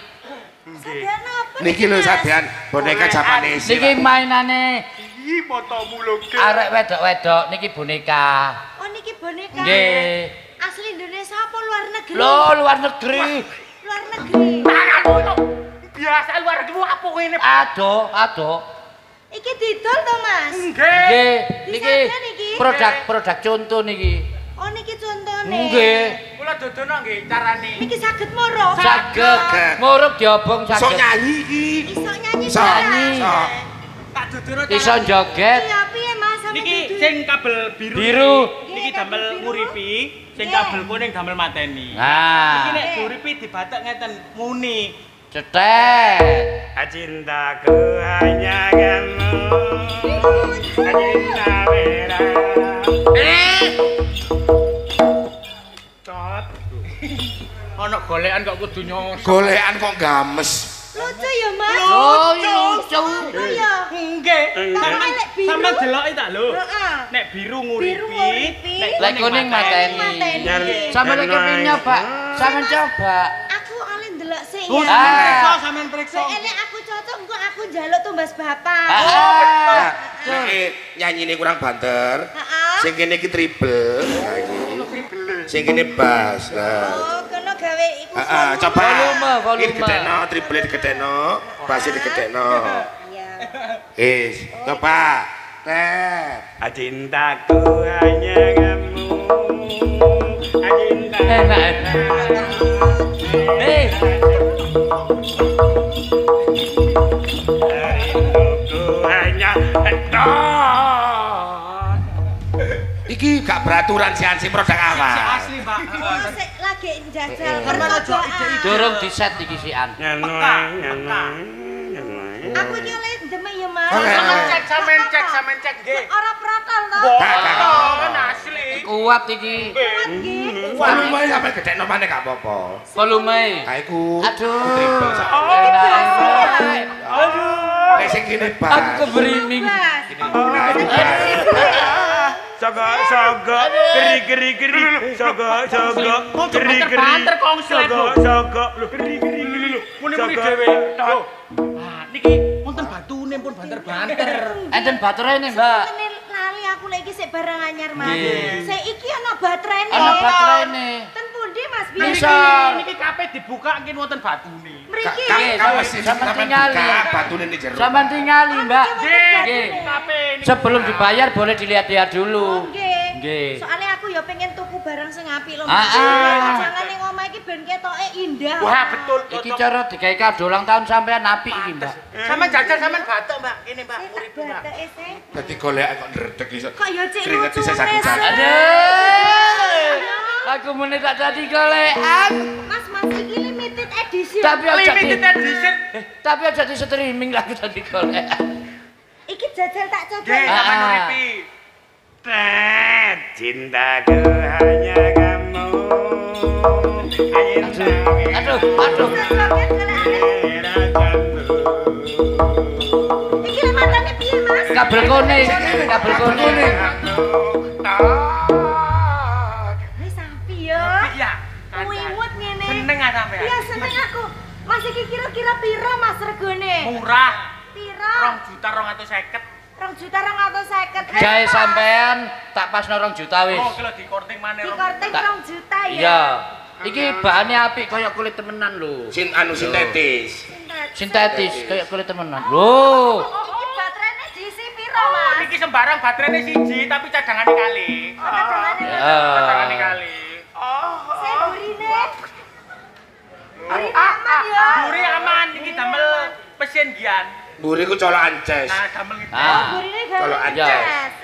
Sadean apa? Niki lho sadean boneka Japanese. Niki mainane Ih, motomu lho, Ge. Arek wedok-wedok niki boneka. Oh, niki boneka. Nggih. Asli Indonesia apa luar negeri? Lho, luar negeri. Luar negeri. Tanganmu lho. Biasa luar negeri apa ngene? Adoh, adoh. Iki didol to, Mas? Nggih. Nggih, niki produk contoh niki. Oh, niki contone. Nggih. Kula dodono nggih carane. Niki saged murup. Saged. Murup diobong saged. Iso nyanyi iki. Iso nyanyi. Iso nyanyi. Tak dodono. Iso joget. Iya, piye Mas? Niki sing kabel biru. Biru. Niki damel nguripi, sing kabel kuning damel mateni. Nah. Niki nek diuripi dibatek ngeten muni. Cetek. Cintaku hanya kamu. Cinta merah. Tot. Ono golekan kok kudu nyosok. Golekan kok games. Lucu ya, Mas? Lucu. Lucu ya. Nggih. Sampeyan deloki tak lho. Nek biru nguripi, nek kuning mateni. Sampeyan iki pengin nyoba, sampeyan coba. Aku oleh ndelok sik ya. Sampeyan periksa. Nek aku cocok engko aku njaluk tumbas bapak. Oh, betul. Nek nyanyine kurang banter. Sing kene iki triple. Nah iki. Sing kene bass. Lah. Oh, kono gawe iku. Heeh, coba volume, volume. Iki digedhekno, triple digedhekno, bass digedhekno. Iya. Wis, coba. Tet. Cintaku hanya kamu. Cinta. Enak. Eh. Rinduku hanya tot. Iki gak beraturan sih ansi produk apa? Sik asli, Pak. Oh, sik lagi njajal percobaan. Durung diset iki sian. Aku iki oleh demek ya, Mas. Sampeyan cek, sampeyan cek nggih. Ora protol to. Boten asli. Kuat iki. Kuat nggih. Volume sampe gedhekno maneh gak apa-apa. Volume. Ha iku. Aduh. Aduh. Nek sing kene bass. Aku keberiming. Sogo sogo geri geri geri sogo sogo geri geri banter konslet sogo sogo geri geri geri muni-muni dhewe. Ah niki wonten batune pun banter-banter. Enten baterainé, Mbak. Lali aku lek iki sik barang anyar, Mas. Sik iki ana baterainé. Ana baterainé. Ten pundi, Mas? Bisa. Niki kabeh dibuka nggih wonten batune. Mriki. Sampeyan tingali batune ning jero. Sampeyan tingali, Mbak. Nggih. Sebelum dibayar boleh dilihat-lihat dulu. Nggih. Soalnya aku ya pengen tuku barang sing apik lho, Mas. Jangan ning omah iki ben ketoke indah. Wah, betul. Iki cara digawe kado ulang tahun sampean apik iki, Mbak. Sampeyan jajal sampean batuk, Mbak. Kene, Mbak, urip, Mbak. Dadi golek kok ndredeg iso. Kok ya cek lucu. Aduh. Aku muni tak dadi golekan. Mas, Mas iki limited edition. Tapi aja limited edition. Tapi aja di streaming lagu dadi golekan. Iki jajal tak coba. Nggih, sampean uripi. Tet, cintaku hanya kamu. Aduh, aduh. Iki matane piye, Mas? Kabel kuning, kabel kuning. Wis sapi yo. Iya. Wiwut ngene. Seneng ah sampean. Iya, seneng aku. Mas iki kira-kira piro Mas regane? Murah. Piro? 2.250.000. 2.250.000. Gawe sampean tak pasno 2 juta wis. Oh, iki lho dikorting maneh. Dikorting 2 juta ya. Iya. Iki bahane apik kaya kulit temenan lho. Sin anu sintetis. Sintetis kaya kulit temenan. Lho. Iki baterainya diisi piro, Mas? Iki sembarang baterainya siji tapi cadangane kali. Oh, cadangane. Cadangane kali. Oh. Sing burine. Buri aman ya. Buri aman iki damel mesin gian. Buri ku colokan ces. Nah, damel iki. Burine gawe colokan ces.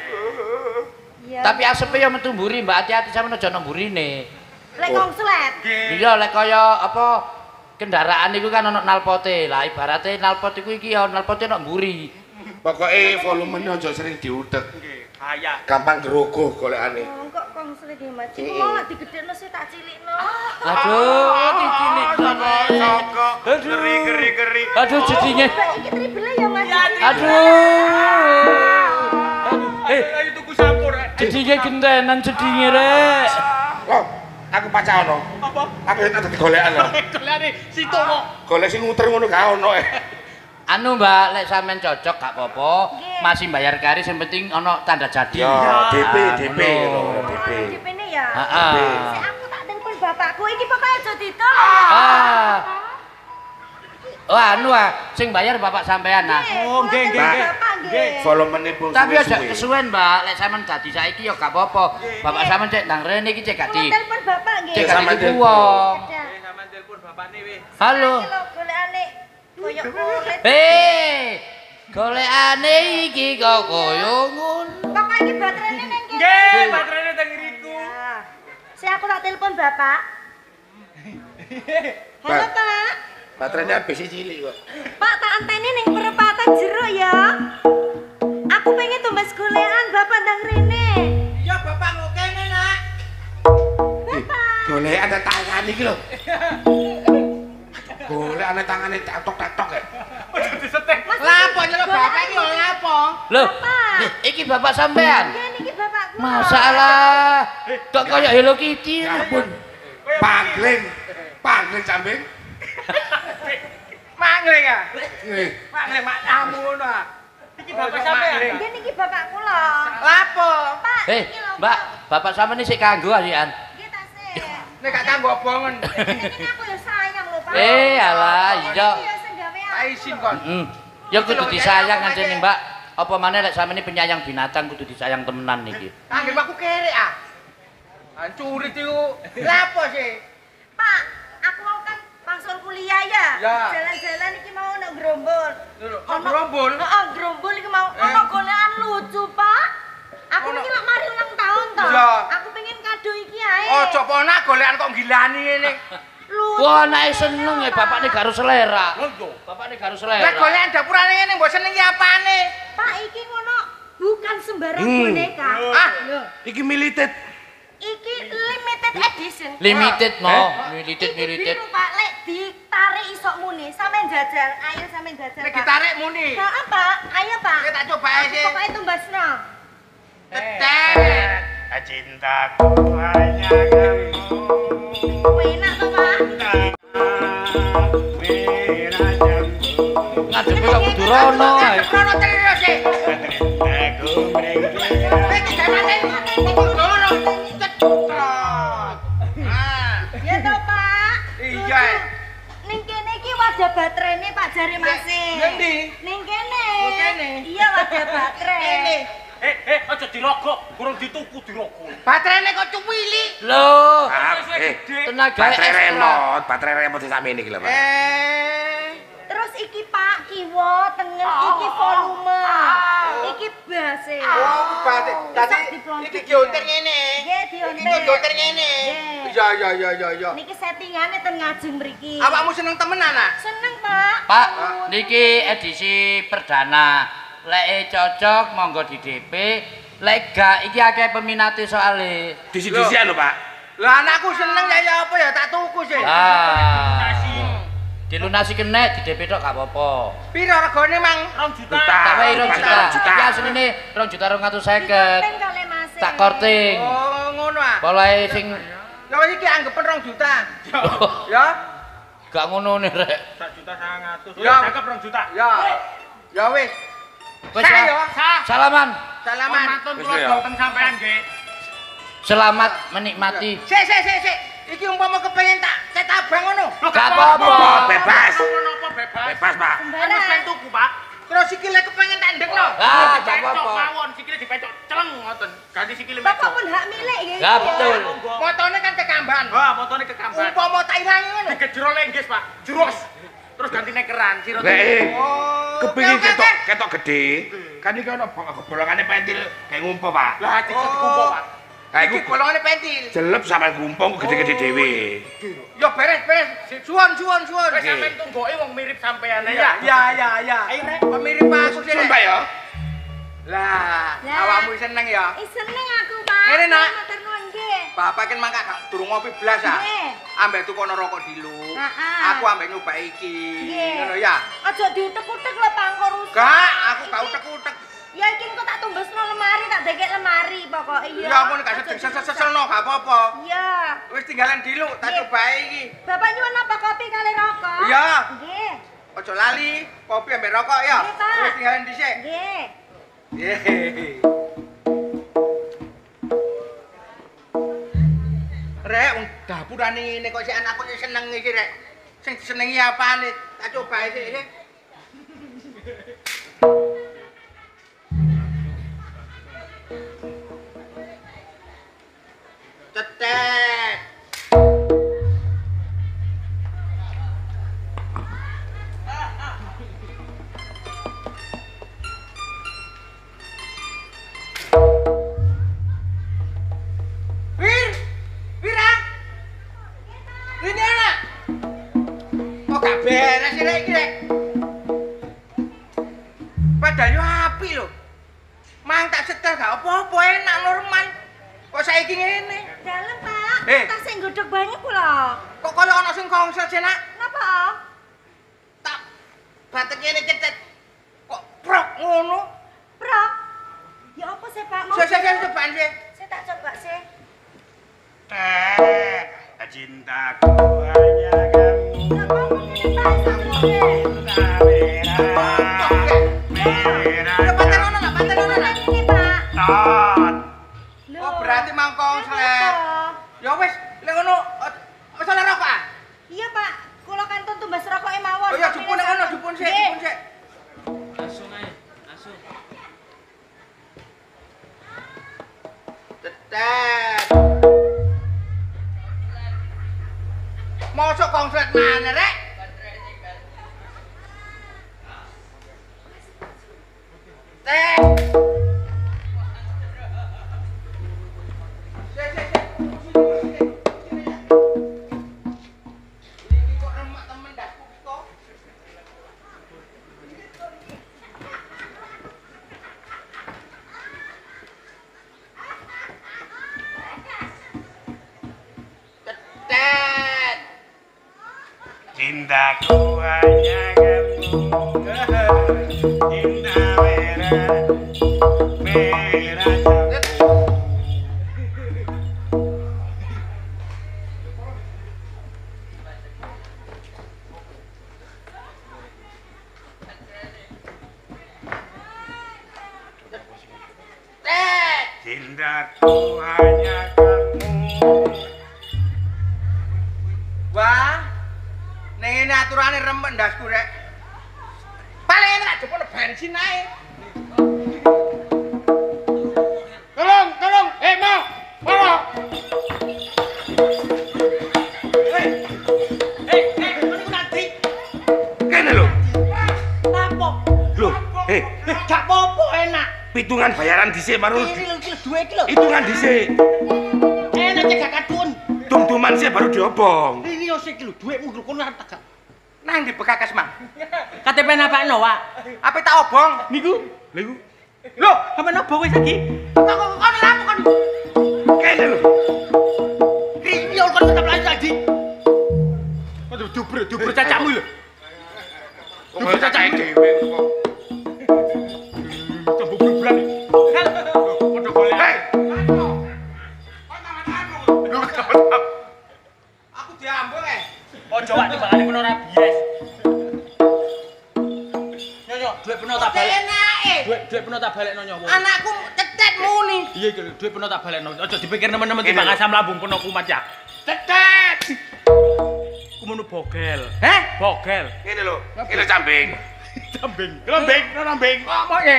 Tapi asepe ya metu mburi, Mbak, hati-hati sampeyan aja nang mburine. Lek konslet. Iya, lek kaya apa kendaraan iku kan ana nalpote. Lah ibarate nalpot iku iki ya nalpote nang mburi. Pokoke volumene aja sering diudek. Nggih, bahaya. Gampang gerogoh golekane. Kok konslet iki, Mas? Iku mau lak digedhekno sih tak cilikno. Aduh, dicilikno. Geri geri geri. Aduh, jedinge. Iki tribele ya, Mas. Aduh. Ayo tuku sampur. Jedinge gentenan jedinge rek. Loh, aku pacah ono. Apa? Aku tak dadi golekan lho. Golekane situk kok. Golek sing nguter ngono gak ono. Anu Mbak, lek sampean cocok gak apa-apa, masih bayar kari sing penting ana tanda jadi. Ya, DP DP lho, DP. DP-ne ya. Heeh. Sik aku tak telepon bapakku iki pokoke aja didol. Ah. Oh anu ah, sing bayar bapak sampean ah. Oh, nggih nggih nggih. Volumene pun Tapi aja kesuwen, Mbak. Lek sampean dadi saiki ya gak apa-apa. Bapak sampean cek ndang rene iki cek gak di. Telepon bapak nggih. Cek gak ditipu wong. Nggih, sampean telepon bapakne wis. Halo. Golekane koyo kulit. Hei, golekane iki kok koyo ngono. Pokoke iki baterainya nang kene. Nggih, baterainya teng ngriku. Sik aku tak telepon bapak. Halo, Pak. Baterainya habis cilik kok. Pak, tak anteni ning perempatan jeruk ya. Aku pengen tumbas golekan, bapak ndang rene. Iya, bapak kok kene, Nak. Bapak. Golekan nang tangan iki lho. Golekane tangane tok-tok ya. Ojo disetek. Lapo nyeluk bapak iki lho lapo? Lho, iki bapak sampean. Nggih, niki bapakku. Masalah. Kok koyo Hello Kitty. Ya ampun. Pangling. Pangling samping. Mangling ah. Nggih. Mangling mak tamu ngono ah. Iki bapak sampean. Nggih niki bapak kula. Lapo? Pak, Eh, Mbak, bapak sampean sik kanggo asian. Nggih ta sik. Nek gak kanggo obongen. Iki aku ya sayang lho, Pak. Eh, alah, iya. Tak isin kon. Heeh. Ya kudu disayang ngancene, Mbak. Apa maneh lek sampeyan penyayang binatang kudu disayang temenan niki. Anggere aku kerek ah. Hancurit iku. Lapo sih? Pak, aku mau kan pangsul kuliah ya. Jalan-jalan iki mau ono grombol. Ono grombol? Heeh, grombol iki mau ono golekan lucu, Pak. Aku iki lak mari ulang tahun to. Aku pengen kado iki ae. Ojo pona golekan kok gilani ngene. Lucu. Wah, anake seneng e bapakne gak harus selera. Lho iya, bapakne gak harus selera. Lah golekan dapurane ngene mbok seneng iki apane? Pak, iki ngono bukan sembarang boneka. Ah, iki limited. Iki limited edition. Limited no, limited limited. Iki biru Pak, lek ditarik isok muni, sampean jajal. Ayo sampean jajal. Nek ditarik muni. Heeh, Pak. Ayo, Pak. Nek tak coba ae sih. Pokoke tumbasno. Tetet. Cintaku hanya kamu. Enak to, Pak? Merah jambu. Ngadepe kok kudu rono ae. Rono terus e. Aku mrengke. Iki gawe kok rono. Ya toh, Pak. Iya. Ning kene iki wadah baterainya Pak jare Mas. Ning ndi? Ning kene. Kene. Iya wadah baterai. Kene. Aja dirogok, kurang dituku dirogok. Baterainya kok cuwili. Loh, tenaga baterai remote, baterai remote sampe iki lho, Pak. Terus iki Pak, kiwa tengen iki volume. Iki bass-e. Oh, bass. Dadi iki diontir ngene. Nggih, diontir. Iki diontir ngene. Iya, iya, iya, iya, iya. Niki settingane ten ngajeng mriki. Awakmu seneng temenan, Nak? Seneng, Pak. Pak, niki edisi perdana. Lek cocok monggo di DP, lek gak iki akeh peminate soale. Disi-disian lho, Pak. Lah anakku seneng ya ya apa ya tak tuku sih. Ah. Dilunasi kena di DP tok gak apa-apa. Piro regane, Mang? 2 juta. Tak wae 2 juta. Iki asline 2.250.000. Tak korting. Oh, ngono ah. Polahe sing ya wis iki anggepen 2 juta. Ya. Gak ngono ne rek. 1.900.000. Ya cakep 2 juta. Ya. Ya wis. Wis salaman. Salaman. Matur kula dhateng sampean nggih. Selamat menikmati. Sik sik sik sik. Iki umpama kepengin tak cet abang ngono. Gak apa-apa. Bebas. Bebas. Bebas, Pak. Wis pengen tuku, Pak. Terus sikile kepengin tak ndekno. Ah, gak apa-apa. Mawon sikile dipecok celeng ngoten. Ganti sikile meja. Bapak pun hak milik nggih. Ya betul. Motone kan kekamban. Wah, motone kekamban. Umpama tak ilangi ngono. Digejero lenggis, Pak. Jurus. Terus ganti nekeran sira. Kepingin ketok gede. Kan iki ana bolongane pentil kayak ngumpo, Pak. Lah dikumpo, Pak. Ha iku bolongane pentil. Jelep sampe gumpung gede-gede dhewe. Ya beres-beres. Suwun suwun suwun. Wis sampean tunggoke wong mirip sampean ya. Ya ya ya. Ayo rek. Pemirip aku sih. Suwun, Pak ya. Lah, awakmu seneng ya? Seneng aku, Pak. Ngene, Nak. Matur nuwun nggih. Bapak kan mangkak gak durung ngopi blas ah. Ambek tukono rokok dilu. Aku ambek nyoba iki. Ngono ya. Aja diutek-utek lho, Pak, kok rusak. Gak, aku gak utek-utek. Ya iki engko tak tumbesno lemari, tak dekek lemari pokoke iya. Ya aku nek gak sedeng-seselno gak apa-apa. Iya. Wis tinggalan dilu, tak coba iki. Bapak nyuwun apa kopi kali rokok? Iya. Nggih. Aja lali kopi ambek rokok ya. Wis tinggalan dhisik. Nggih. Nggih. Rek, wong dapurane ngene kok sik anakku seneng iki rek. Sing disenengi apane? Tak coba sik sik. Cetek. Wir, Wira. Ini anak. Kok gak beres rek iki rek. Padahal yo apik lho. Mang tak setel gak apa-apa enak normal. Kok saiki ngene? Dalem, Pak. Tak sing nggodhog banyu kula. Kok kaya ana sing kongset sih, Nak? Napa? Tak batek ngene cetet. Kok prok ngono? Prok? Ya apa sih, Pak? Sik sik sik cobaan sih. Saya tak coba sih. Cintaku hanya kamu. Napa ngene, Pak? Cinta merah. Merah. Paten ono nak, paten ono nak. Ini, Pak. Tot. Oh, berarti mang konslet. Ya wis, lek ngono wis oleh rokok ah? Iya, Pak. Kula kantun tumbas rokoke mawon. Oh iya, jupun nek ngono, jupun sik, jupun sik. Langsung ae, langsung. Cetet. Mosok konslet maneh rek? Tek. Iki kok remak temen ndasku iki kok. Cetet. Cintaku hanya kamu. Cinta merah, merah jambu. Cetet. Cintaku hanya kamu. Wah, ning ngene aturane remek ndasku rek. Paling enak jepone bensin ae. Tolong, tolong, mau. Mau. Kon iku nanti. Kene lho. Napa? Lho, Gak apa-apa enak. Pitungan bayaran dhisik baru. Iki lho, iki lho duwe iki lho. Hitungan dhisik. Enak cek gak kadun. Dum-duman sik baru diobong. Ini yo sik lho dhuwitmu lho kono arep tak gak. Nang ndi bekakas, Mang? KTP napakno, Wak? Ape tak obong? Niku. Lha iku Lho, sampean obong wis iki. Kok kono lapo kon? Kene lho. Iki yo kon tetep lanjut lagi. Kok dubre cacakmu lho. Dubre cacake dhewe kok. Tembu blubulan. Padha golek. Hei. Aku diambung eh. Ojo wak timbangane kono ora bias. Nyo nyo, dhuwit peno tak balik. Enake. Dhuwit peno tak balekno nyo. Anakku cetet muni. Iya iki lho, dhuwit peno tak balekno. Ojo dipikir nemen-nemen timbang asam lambung peno kumat ya. Cetet. Ku munu bogel. Heh? Bogel. Ngene lho, ngene cambing. Cambing. Lembing, lembing. Apa ya?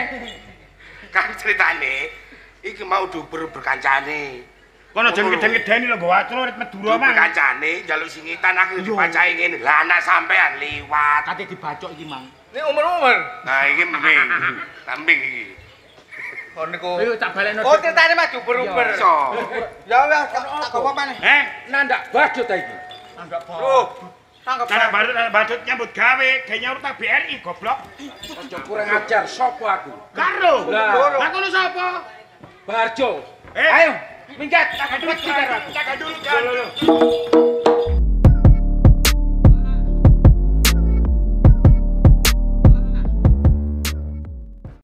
Kan ceritane iki mau duber berkancane. Kono jan ngeden-ngedeni lho nggo acro rit Madura mang. Berkancane njaluk singitan akhire dipacahi ngene. Lah anak sampean liwat. Kate dibacok iki, Mang. Ini umur-umur. Nah iki mbing. Lambing iki. Oh niku. Ayo tak balekno. Oh ceritane mah duber-uber. Iso. Ya wis tak gowo maneh. Heh, nandak badut ta iki. Nandak badut. Tanggap badut nyambut gawe, gawe nyaur tak BRI goblok. Aja kurang ajar sapa aku? Karo. Lah ngono sapa? Barjo. Ayo, minggat, tak gandul, tak gandul. Lho lho.